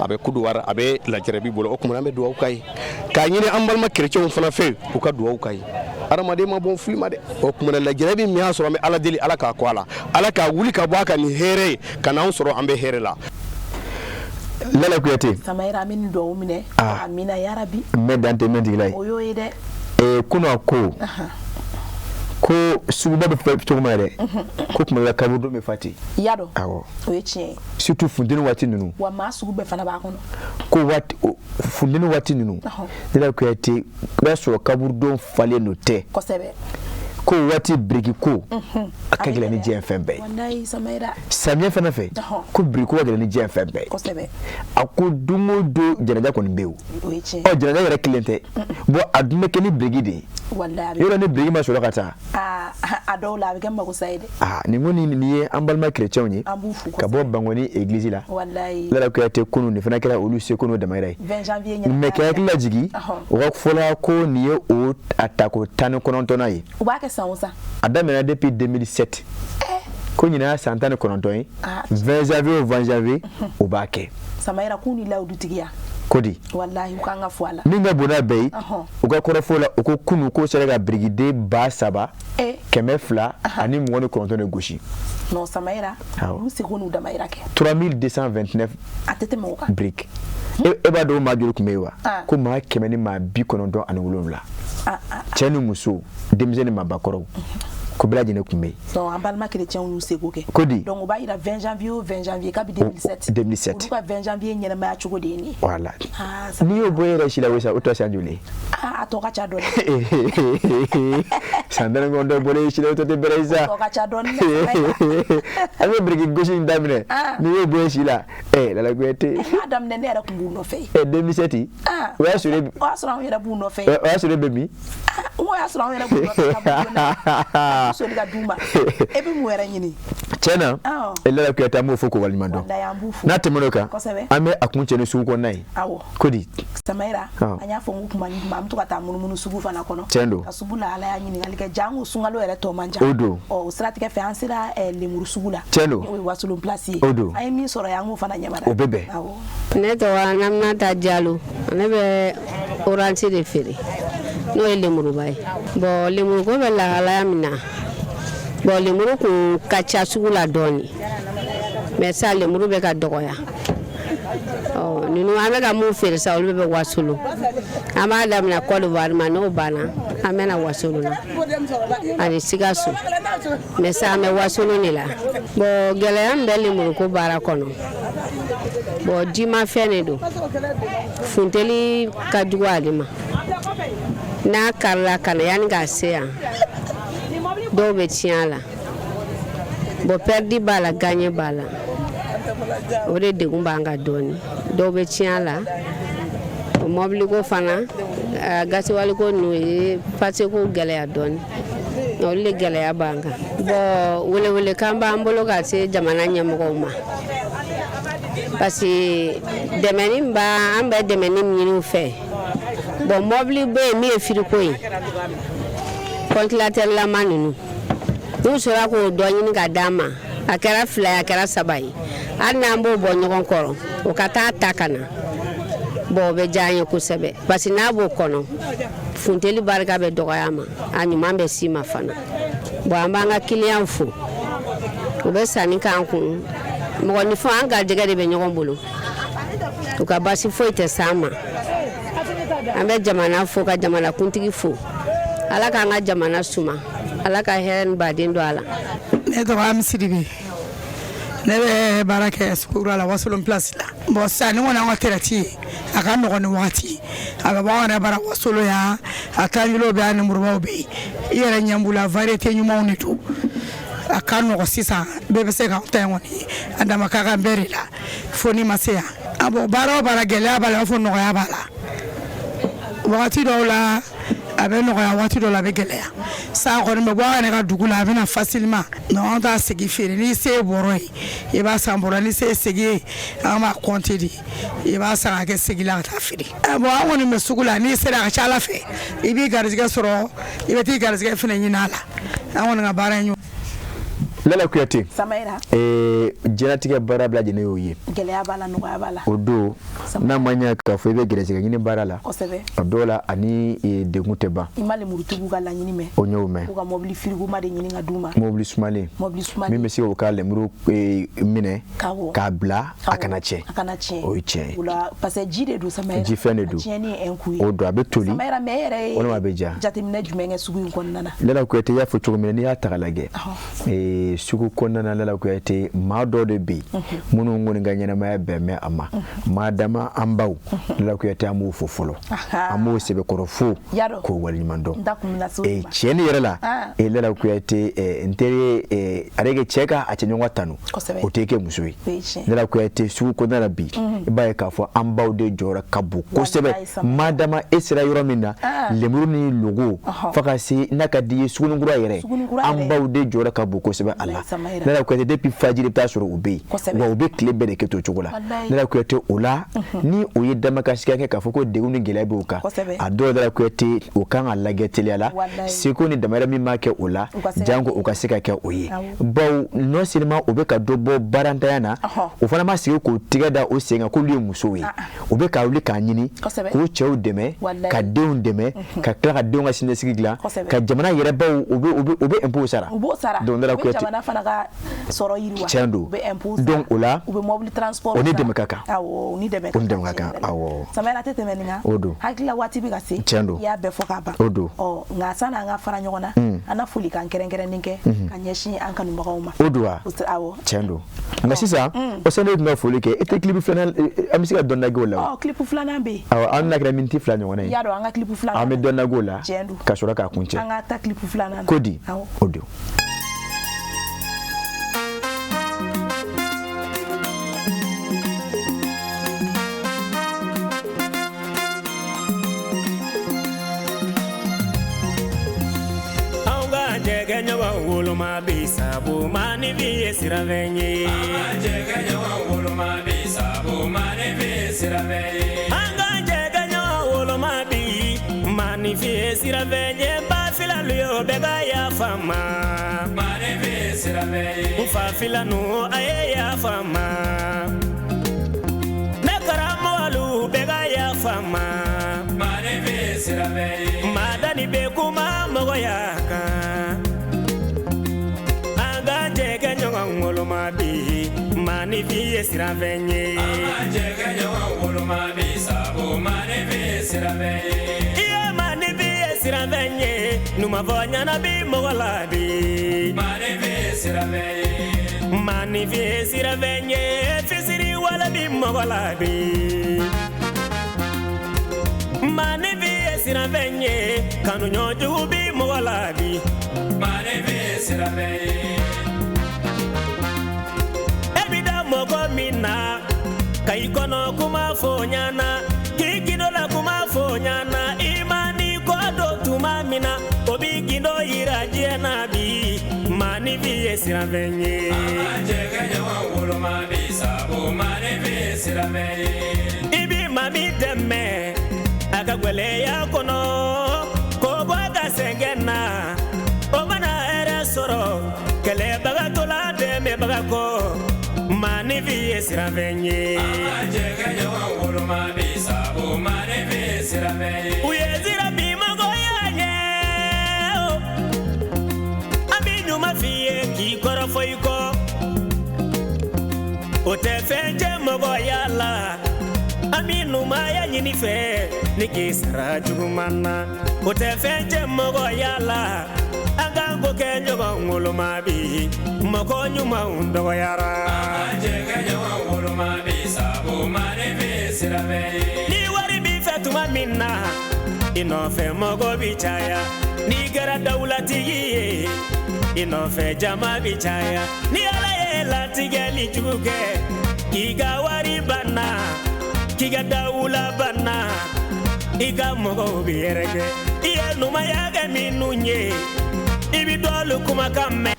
a bɛ Kuduwara a bɛ lajarabi bolo o tuma na an bɛ dugawu k'a ye k'a ɲini an balima kerecɛnw fana fɛ u ka dugawu k'a ye adamaden ma bɔn fili ma dɛ o tuma na lajarabi min y'a sɔrɔ an bɛ ala deli ala k'a kɔ a la ala k'a wuli ka bɔ a kan ni hɛrɛ ye ka n'anw sɔrɔ an bɛ hɛrɛ la. Lala Kuyate. Samayira an bɛ nin dugawu minɛ. Amina yarabi. N bɛ dan tɛ min tigila ye. O y'o ye dɛ. Kunun a ko. Ko suguba bɛ fa cogo min na dɛ. Ko tuma dɔ la kaburudon bɛ fa ten. I y'a dɔn. Awɔ. O ye tiɲɛ ye. Surtout funteni waati ninnu. Wa maa sugu bɛɛ fana b'a kɔnɔ. Ko waati funteni waati ninnu. Lala Kuyate i b'a sɔrɔ kaburudon falen don tɛ. Kosɛbɛ. Ko waati biriki ko a ka gɛlɛn ni diɲɛ fɛn bɛɛ ye. Walayi Samayira. Samiyɛ fana fɛ. Ko biriki ko ka gɛlɛn ni diɲɛ fɛn bɛɛ ye. Kosɛbɛ. A ko don o don jɛnɛja kɔni bɛ yen o. O ye tiɲɛ ye. Ɔ jɛnɛja yɛrɛ kelen tɛ. Bon a dun bɛ kɛ ni biriki de ye. Walayi a bɛ. Yɔrɔ ni biriki ma sɔrɔ ka taa. Aa a dɔw la a bɛ kɛ magosa ye dɛ. Aa nin kɔni nin ye an balima kerecɛnw ye. An b'u fo ka bɔ Bankoni église la. Walayi. Lala Kuyate kunun nin fana kɛra olu seko n'o damayira ye. 20 janvier ɲɛna. Mais k'i hakili lajigin. U ka fɔla ko nin ye o a tako 19nan ye. U b'a kɛ san o san. A daminɛna depuis 2007. Ko ɲinan y'a san 19 ye. 20 janvier o 20 janvier u b'a kɛ. Samayira k'u ni lawudutigiya. Ko di. Walayi u kan ka fo a la. Min ka bon n'a bɛɛ ye. U ka kɔrɔfɔ la u ko kunun k'o sera ka birikiden 3229 de gosi. Non Samayira. Olu seko n'u damayira kɛ. 3229. A tɛ tɛmɛ o kan. Brique. E b'a dɔn maa joli tun bɛ yen wa? Ko maa 197. Cɛ ni muso denmisɛn ni maabakɔrɔw. Ko bɛɛ lajɛlen tun bɛ yen. Donc an balima chrétiens y'u seko kɛ. Ko di? Donc o b'a yira 20 janvier o 20 janvier kabi 2007. 2007. Olu ka 20 janvier ɲɛnamaya cogo de ye nin ye. Voilà. Ah, n'i y'o bɔ e yɛrɛ si la o sa o tɔ san joli ye? Ah, a tɔ ka ca dɔɔni. San 19 bɔra e si la o tɔ tɛ bɛrɛ ye sa. O tɔ ka ca dɔɔni dɛ. An bɛ biriki gosi in daminɛ. N'i y'o bɔ e si la ɛ Lala Kuyate. N y'a daminɛ ne yɛrɛ tun b'u nɔfɛ. Ɛ 2007. O y'a sɔrɔ o y'a sɔrɔ anw yɛrɛ b'u nɔfɛ. O y'a sɔrɔ e bɛ min? N ko o y'a sɔrɔ anw yɛrɛ b'u nɔfɛ ka b'u na soli ka d'u ma. E bɛ mun wɛrɛ ɲini? Tiɲɛ na Lala Kuyate an b'o fo k'o waleɲuman dɔn. Walayi an b'u fo. N'a tɛmɛn'o kan an bɛ a kun cɛ ni sugu kɔnɔna ye. Awɔ. Ko di? Samayira an y'a fɔ n ko kuma ni kuma an bɛ to ka taa munumunu sugu fana kɔnɔ. Tiɲɛ don. Ka sugu lahalaya ɲininkali kɛ janko sunkalo yɛrɛ tɔ man jan. O don. Ɔ o siratigɛ fɛ an sera lemuru sugu la. Tiɲɛ don. O ye Wasolon place ye. O don. An ye min sɔrɔ yen an k'o fana ɲɛmada. O bɛ bɛn. Awɔ. Ne tɔgɔ Naminata Jalo, ne bɛ oransi de feere n'o ye lemuruba ye. Bon lemuruko bɛ lahalaya min na, bon lemuru kun ka ca sugu la dɔɔni, mais sisan lemuru bɛ ka dɔgɔya. Ɔ ninnu an bɛ ka mun feere sisan olu bɛ Wasolon. An b'a daminɛ Côte d'Ivoire ma, n'o banna an bɛ na Wasolon na ani Sikaso, mais sisan an bɛ Wasolon de la. Bon gɛlɛya min bɛ lemuruko baara kɔnɔ, bon jimafɛn de don, funteni ka jugu ale ma. N'a karila ka na yanni k'a se yan, dɔw bɛ tiɲɛ a la. Bon pɛridi b'a la, gaɲɛ b'a la, o de degun b'an kan dɔɔni. Dɔw bɛ tiɲɛ a la. O mɔbiliko fana, gasiwaliko ninnu ye paseko gɛlɛya dɔɔni, olu de gɛlɛya b'an kan. Bon welewelekan b'an bolo ka se jamana ɲɛmɔgɔw ma, parce que dɛmɛni b'an, an bɛ dɛmɛni min ɲini u fɛ. Bon mɔbili bɛ yen min ye firiko ye, kɔntilatɛrilama ninnu, n'u sera k'o dɔ ɲini ka d'an ma, a kɛra 2 ye a kɛra 3 ye, hali n'an b'o bɔ ɲɔgɔn kɔrɔ o ka taa ta ka na, bon o bɛ diya an ye kosɛbɛ, parce que n'a b'o kɔnɔ funteni barika bɛ dɔgɔya a ma, a ɲuman bɛ s'i ma fana. Bon an b'an ka kiliyanw fo, u bɛ sanni k'an kun, mɔgɔninfin an garijɛgɛ de bɛ ɲɔgɔn bolo, u ka basi foyi tɛ s'an ma. An bɛ jamana fo ka jamana kuntigi fo, ala k'an ka jamana suma, ala ka hɛrɛ ni baden don a la. Ne tɔgɔ Ami Sidibe, ne bɛ baara kɛ sugukura la Wasolon place la. Bon sisan ni kɔni an ka traite ye, a ka nɔgɔn ni wagati, a bɛ bɔ an yɛrɛ bara Wasolon yan, a tanjilo bɛ yan, lemurubaw bɛ yen, i yɛrɛ ɲɛ b'u la, variété ɲumanw de don. A ka nɔgɔn sisan, bɛɛ bɛ se k'an ta in kɔni, a dama ka kan bɛɛ de la, fo n'i ma se yan. A bon baara o baara gɛlɛya b'a la, i b'a fɔ nɔgɔya b'a la. Wagati dɔw la a bɛ nɔgɔya, waati dɔw la a bɛ gɛlɛya. San kɔni bɛ bɔ an yɛrɛ ka dugu la, a bɛ na facilement. Non an t'a segi feere, n'i se ye bɔrɔ ye i b'a san bɔrɔ, n'i se ye segi ye an b'a compter de, i b'a san ka kɛ segi la ka taa feere. Bon an kɔni bɛ sugu la, n'i sera a ka ca Ala fɛ i b'i garijɛgɛ sɔrɔ, i bɛ t'i garijɛgɛ fana ɲini a la. An kɔni ka baara in. Lala Kuyate, Samayira, diɲɛlatigɛ baara bɛɛ lajɛlen y'o ye, gɛlɛya b'a la, nɔgɔya b'a la. O don n'a ma ɲɛ k'a fɔ i bɛ gɛrɛsɛgɛ ɲini baara la, kosɛbɛ, a dɔw la ani degun tɛ ban. I ma lemurutigiw ka laɲini mɛn? O y'o mɛn. K'u ka mɔbili firigoma de ɲini ka d'u ma. Mɔbili sumalen. Mɔbili sumalen. Min bɛ se k'o ka lemuru minɛ k'a bila a kana tiɲɛ. A kana tiɲɛ. O ye tiɲɛ ye. O la parce que ji de don Samayira. Ji fɛn de don. A tiɲɛni ye un coup ye. O don a bɛ toli. Samayira, mais e yɛrɛ ye walima a bɛ ja. Jateminɛ jumɛn kɛ sugu in kɔnɔna na? Lala Kuyate, i y'a fɔ cogo min na, n'i y'a ta k'a lajɛ. Sugu kɔnɔna na Lala Kuyate, maa dɔw de bɛ yen minnu kɔni ka ɲɛnamaya bɛn bɛ a ma, maa dama an baw Lala Kuyate, an b'o fo fɔlɔ, an b'o sɛbɛkɔrɔ fo k'o waleɲuman dɔn. Tiɲɛ ni yɛrɛ la Lala Kuyate, n teri ale kɛ cɛ ka a cɛɲɔgɔn tanu, o tɛ kɛ muso ye. Lala Kuyate, sugu kɔnɔna la bi, i b'a ye k'a fɔ an baw de jɔyɔrɔ ka bon kosɛbɛ. Maa dama e sera yɔrɔ min na, lemuru ni logo fo ka se n'a ka di i ye sugunikura yɛrɛ, an baw de jɔyɔrɔ ka bon kosɛbɛ a la. Lala Kuyate, depuis fajiri i bɛ taa sɔrɔ u bɛ yen, wa u bɛ tile bɛɛ de kɛ to cogo la. Lala Kuyate, o la ni o ye damakasikan kɛ k'a fɔ ko degun ni gɛlɛya b'o kan, a dɔw Lala Kuyate, o kan ka lajɛ teliya la, seko ni damayira min b'a kɛ o la, janko o ka se ka kɛ o ye. Bawo non seulement o bɛ ka dɔ bɔ baarantanya na, o fana ma sigi k'o tigɛ da o sen kan k'olu ye musow ye, u bɛ ka wuli k'a ɲini k'u cɛw dɛmɛ, ka denw dɛmɛ, ka tila ka denw ka siniɲɛsigi dilan, ka jamana yɛrɛ baw u bɛ impôt sara. Donc Lala Kuyate, Jamana fana ka sɔrɔ yiriwa. Tiɲɛ don. U bɛ impôt sara. Donc o la, u bɛ mobili transport. O ni dɛmɛ ka kan. Awɔ, o ni dɛmɛ O ni dɛmɛ ka kan, awɔ. Samayira tɛ tɛmɛ nin kan. O don. Hakili la waati bɛ ka se. Tiɲɛ don. I y'a bɛɛ fɔ k'a ban. O don. Ɔ, nka sanni an ka fara ɲɔgɔn na, an na folikan kɛrɛnkɛrɛnnen kɛ ka ɲɛsin an kanubagaw ma. O don wa? Awɔ. Tiɲɛ don. Nka sisan, o sani e tun ka foli kɛ, e tɛ clip filanan, an bɛ se ka dɔɔni lajɛ o la wa? Ɔ, clip filanan bɛ yen. Awɔ, an bɛna kɛra miniti 2 ɲɔgɔnna ye. I y'a dɔn an ka clip filanan. An bɛ dɔɔni lajɛ o la. Tiɲɛ don. Ka sɔrɔ k'a kuncɛ. An ka taa clip filanan na. Ko di? Awɔ. O don. Jɛgɛ ɲɔgɔn woloma bi sabu maanifin ye siranfɛn ye. An ka jɛgɛ ɲɔgɔn woloma bi sabu maanifin ye siranfɛn ye. An ka jɛgɛ ɲɔgɔn woloma bi maanifin ye siranfɛn ye. Ba filalu ye o bɛɛ ka yafa ma. Maanifin ye siranfɛn ye. N fa filanu a ye yafa ma. Ne karamɔgɔlu bɛɛ ka yafa ma. Maanifin ye siranfɛn ye. Madani bɛ kuma mɔgɔya kan. Ɲɔgɔn woloma bi maanifin ye siranfɛn ye. An ka jɛ ka ɲɔgɔn woloma bi sabu maanifin ye siranfɛn ye. I ye maanifin ye siranfɛn ye, numafɔ ɲɛna bi mɔgɔ la bi. Maanifin ye siranfɛn ye. Maanifin ye siranfɛn ye, fisiri wale bi mɔgɔ la bi. Maanifin ye siranfɛn ye, kanuɲɔjugu bi mɔgɔ la bi. Maanifin ye siranfɛn ye. Mɔgɔ min na ka i kɔnɔ kuma fɔ ɲana, k'i gindo la kuma fɔ ɲana, i ma ni kɔ don tuma min na, o b'i gindo yira diɲɛ na bi. Maanifin ye siranfɛn ye. An ka jɛ ka ɲɔgɔn woloma bi sabu maanifin ye siranfɛn ye. I bi maa min dɛmɛ a ka gwɛlɛya kɔnɔ, k'o bɔ a ka sɛgɛn na, o mana hɛrɛ sɔrɔ, kɛlɛbagatɔ la dɛmɛbaga kɔ. Maanifin ye siranfɛn ye. An ka jɛ ka ɲɔgɔn woloma bi sabu maanifin ye siranfɛn ye. U ye sira bi mɔgɔya ɲɛ o. An bi ɲuman f'i ye k'i kɔrɔfɔ i kɔ. O tɛ fɛn jɛ mɔgɔya la. An bi ɲumanya ɲini fɛ ni k'i sara juguman na. O tɛ fɛn jɛ mɔgɔya la. An k'an ko kɛ ɲɔgɔn woloma bi, mɔgɔ ɲumanw dɔgɔyara. An ka jɛ ka ɲɔgɔn woloma bi sabu maanifin ye siranfɛn ye. Ni wari b'i fɛ tuma min na, i nɔfɛ mɔgɔ bi caya. N'i kɛra dawulatigi ye, i nɔfɛ jama bi caya. Ni Ala ye latigɛli jugu kɛ, k'i ka wari banna, k'i ka dawula banna, i ka mɔgɔw bi yɛrɛkɛ. I ye ɲumanya kɛ minnu ye, i bi dɔlu kumakan mɛn.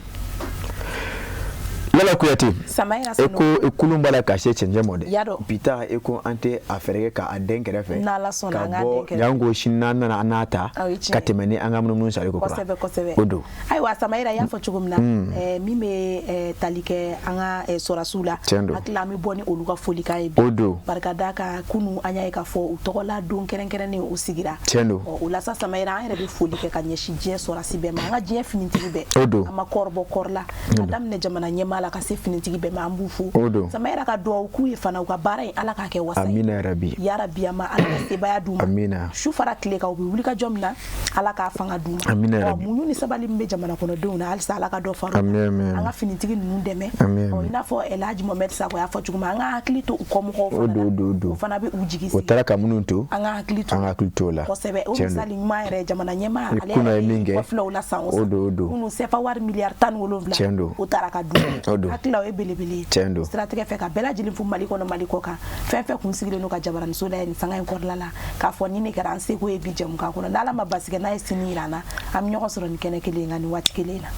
Lala Kuyate, Samayira e ko kulun b'a la ka se cɛncɛn mɔ dɛ. Y'a dɔn. Bi ta e ko an tɛ a fɛɛrɛ kɛ k'a den kɛrɛfɛ. N'Ala sɔnna an k'a den kɛrɛfɛ. Janko sini n'an nana an n'a ta ka tɛmɛ ni an ka munumunu sari ko kura. Kosɛbɛ kosɛbɛ. O don. Ayiwa Samayira, i y'a fɔ cogo min na, min bɛ tali kɛ an ka sɔrɔdasiw la. Tiɲɛ don. Hakili la an bɛ bɔ ni olu ka folikan ye bi. O don. Barika da kan kunun an y'a ye k'a fɔ u tɔgɔla don kɛrɛnkɛrɛnnen u sigira. Tiɲɛ don. Ɔ, o la sa Samayira, an yɛrɛ bɛ foli kɛ ka ɲɛsin diɲɛ sɔrɔdasi bɛɛ ma, an ka diɲɛ finitigi bɛɛ. O don. An ma kɔɔri bɔ kɔɔri la. Ka daminɛ jamana ɲɛmaa la ka se finitigi bɛɛ ma, an b'u fo. O don. Samayira ka duwawu k'u ye fana, u ka baara in Ala k'a kɛ wasa ye. Amina yarabi. Yarabi, an ma Ala ka sebaaya d'u ma. Amina. Su fara tile kan, u bɛ wuli ka jɔ min na, Ala k'a fanga d'u ma. Amina yarabi. Ɔ, muɲu ni sabali min bɛ jamana kɔnɔdenw na, halisa Ala ka dɔ far'o kan. Amina, amina. An ka finitigi ninnu dɛmɛ. Amina, Ɔ, i n'a fɔ Elhaji Mohamed Sako y'a fɔ cogo min, an ka hakili to u kɔmɔgɔw O fana don, la. o don, o don. O fana bɛ u jigi O sigi. taara ka minnu to. An ka hakili to. An ka hakili to o la. Kosɛbɛ. O Tiɲɛ don. misali ɲuman yɛrɛ, jamana ɲɛmaa, Ni ale kunna yɛrɛ ye min kɛ, kɔfilɛ o la san o o san. don, o don. Kunun CFA wari miliyari 17. Tiɲɛ don. O taara ka dun. O don. Hakili la o ye belebele ye. Tiɲɛ don. Siratigɛ fɛ ka bɛɛ lajɛlen fo Mali kɔnɔ, Mali kɔ kan. Fɛn fɛn kun sigilen don ka jabaraniso lajɛ nin sanga in kɔrɔla la, k'a fɔ ni ne kɛra an seko ye bi jɛmukan kɔnɔ. N'Ala ma basi kɛ, n'a ye sini yira an na, an bɛ ɲɔgɔn sɔrɔ nin kɛnɛ kelen in kan nin waati kelen in na.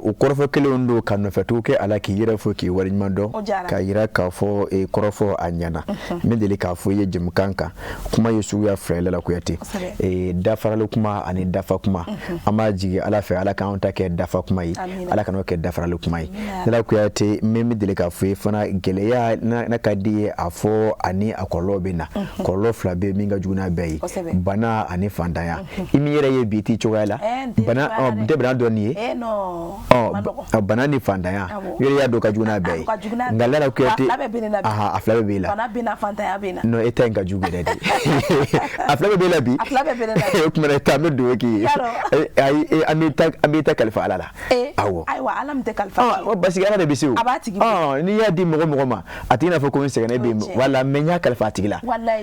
O kɔrɔfɔ kelenw don ka nɔfɛtugu kɛ a la k'i yɛrɛ fo k'i waleɲuman dɔn. O diyara. K'a yira k'a fɔ kɔrɔfɔ a ɲɛna. N bɛ deli k'a fɔ i ye jɛmukan kan, kuma ye suguya fila ye Lala Kuyate. Dafarali kuma ani dafa kuma. An b'a jigi Ala fɛ, Ala k'anw ta kɛ dafa kuma ye. Amina. Ala kan'o kɛ dafarali kuma ye. Amina. Lala Kuyate. Kuyate, n bɛ deli k'a fɔ i ye fana, gɛlɛya n'a ka di ye, a fɔ ani a kɔlɔlɔ bɛ na. Kɔlɔlɔ fila bɛ min ka jugu n'a bɛɛ ye, bana ani fantanya. I min yɛrɛ ye bi, t'i cogoya la, bana n tɛ bana dɔn nin ye. Ɔ, bana ni fantanya, yɛrɛ y'a dɔn ka jugu n'a bɛɛ ye. Nka Lala Kuyate, a fila bɛɛ b'e la. Bana bɛ na, fantanya bɛ na. Non, e ta in ka jugu yɛrɛ de. A fila bɛɛ b'e la bi. A fila bɛɛ bɛ ne la. O tuma na an bɛ dugawu k'i ye. Ayi, an bɛ ta kalifa Ala la. Awɔ. Ayiwa, Ala min tɛ kalifa. Ɔ, parce que Ala de bɛ se o. A b'a tigi. Ɔ, n'i y'a di mɔgɔ mɔgɔ ma, a tigi n'a fɔ ko n sɛgɛnnen bɛ yen, wala, mais n y'a kalifa a tigi la.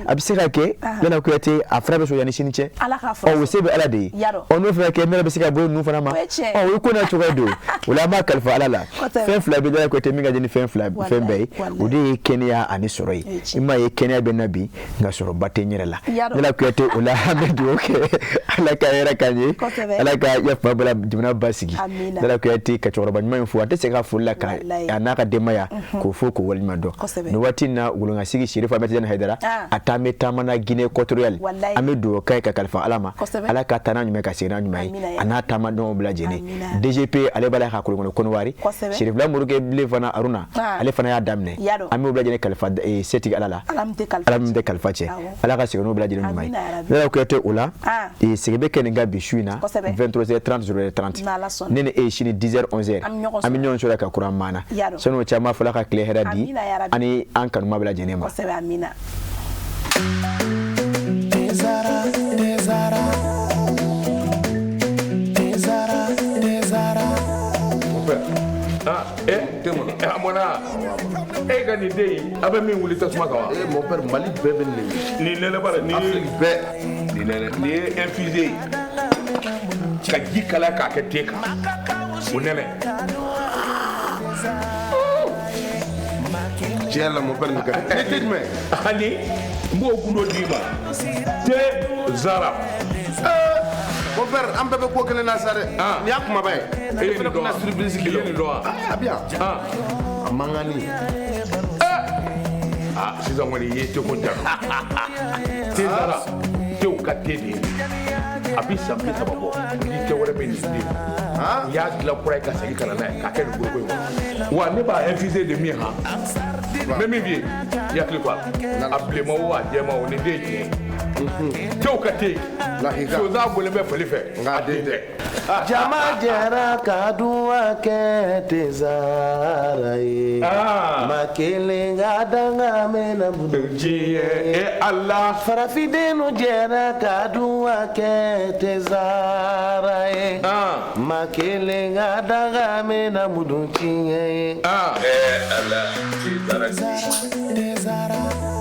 A bɛ se ka kɛ, Lala Kuyate, a fura bɛ sɔrɔ yanni sini cɛ. Ala k'a fura. Ɔ, o se bɛ Ala de ye. Ɔ, n'o fana kɛ, ne yɛrɛ bɛ se ka bɔ ninnu fana ma. Ɔ, o ye ko n'a cogoya don. O la, an b'a kalifa Ala la. Fɛn fila bɛ Lala Kuyate min ka di ni fɛn fila fɛn bɛɛ ye, o de ye kɛnɛya ani sɔrɔ ye. I m'a ye, kɛnɛya bɛ na bi, nka sɔrɔba tɛ n yɛrɛ la. Lala Kuyate, o la an bɛ dugawu kɛ, Ala ka hɛrɛ k'an ye, Ala ka yafa bala jamana basigi. Lala Kuyate, ka cɛkɔrɔba ɲuman in fo, a tɛ se ka foli la ka a n'a ka denbaya k'o fo k'o waleɲuman dɔn. Nin waati in na, Wolonkasigi Serifu Ahmed Tidiane Hayidara, a taa bɛ taama na Guinée équatoriale. An bɛ dugawu k'a ye ka kalifa Ala ma, Ala ka taa n'a ɲuman ye, ka segin n'a ɲuman ye, a n'a taamadenw bɛɛ lajɛlen. DGP, ale b'a la ka kolokolo Kɔnɔwari. Serifila Morikɛ bilen fana, Aruna, ale fana y'a daminɛ. An b'o bɛɛ lajɛlen kalifa setigi Ala la, Ala min tɛ kalifa cɛ. Ala ka segin n'o bɛɛ lajɛlen ɲuman ye. Lala Kuyate, o la segin bɛ kɛ nin kan bi su in na, 23h30, 0h30. Ne ni e ye sini 10h, 11h, an bɛ ɲɔgɔn sɔrɔ ka kuran maana. Sani o cɛ, an b'a fɔ Ala ka tile hɛrɛ di ani an kanuma bɛɛ lajɛlen ma. Tezara, Tezara, Tezara, Tezara. Ah, eh, a mɔna e ka nin den in, a bɛ min wuli tasuma kan wa? Eh, mon père, Mali bɛɛ bɛ nin de. Nin nɛnɛ ba la, nin ye Afrique bɛɛ. Nin nɛnɛ, nin ye infusé ye ka ji kalaya k'a kɛ te kan, o nɛnɛ. Tiɲɛ la, mon père, nin ka di. Nin te jumɛn? Ani n b'o gundo d'i ma, te Zara. Mon père, an bɛɛ bɛ ko kelen na sa dɛ. Nin y'a kumaba ye. E ye nin dɔn wa? Surprise I ye nin dɔn wa? A bɛ yan. A mankanni. Ah, sisan kɔni i ye teko jalo. Te Zara, tew ka te de ye. A bɛ san 30 bɔ, ni tɛ wɛrɛ bɛ nin den. N y'a dilan kura ye ka segin ka na n'a ye k'a kɛ nin foroko in kɔnɔ. Wa ne b'a infuser de min han. N bɛ min f'i ye, i hakili to a la. A bilenman o, a jɛman o, nin den ye tiɲɛ ye. Tew ka te. Sonsan bɔlen bɛ fali fɛ, a den tɛ. Jama jɛra ka duwa kɛ Tezara ye. Ma kelen ka danga mɛna diɲɛ e Ala. Farafindenw jɛra ka duwa kɛ Tezara ye. Ma kelen ka danga mɛna mudu tiɲɛ ye. Ala, Tezara. Tezara.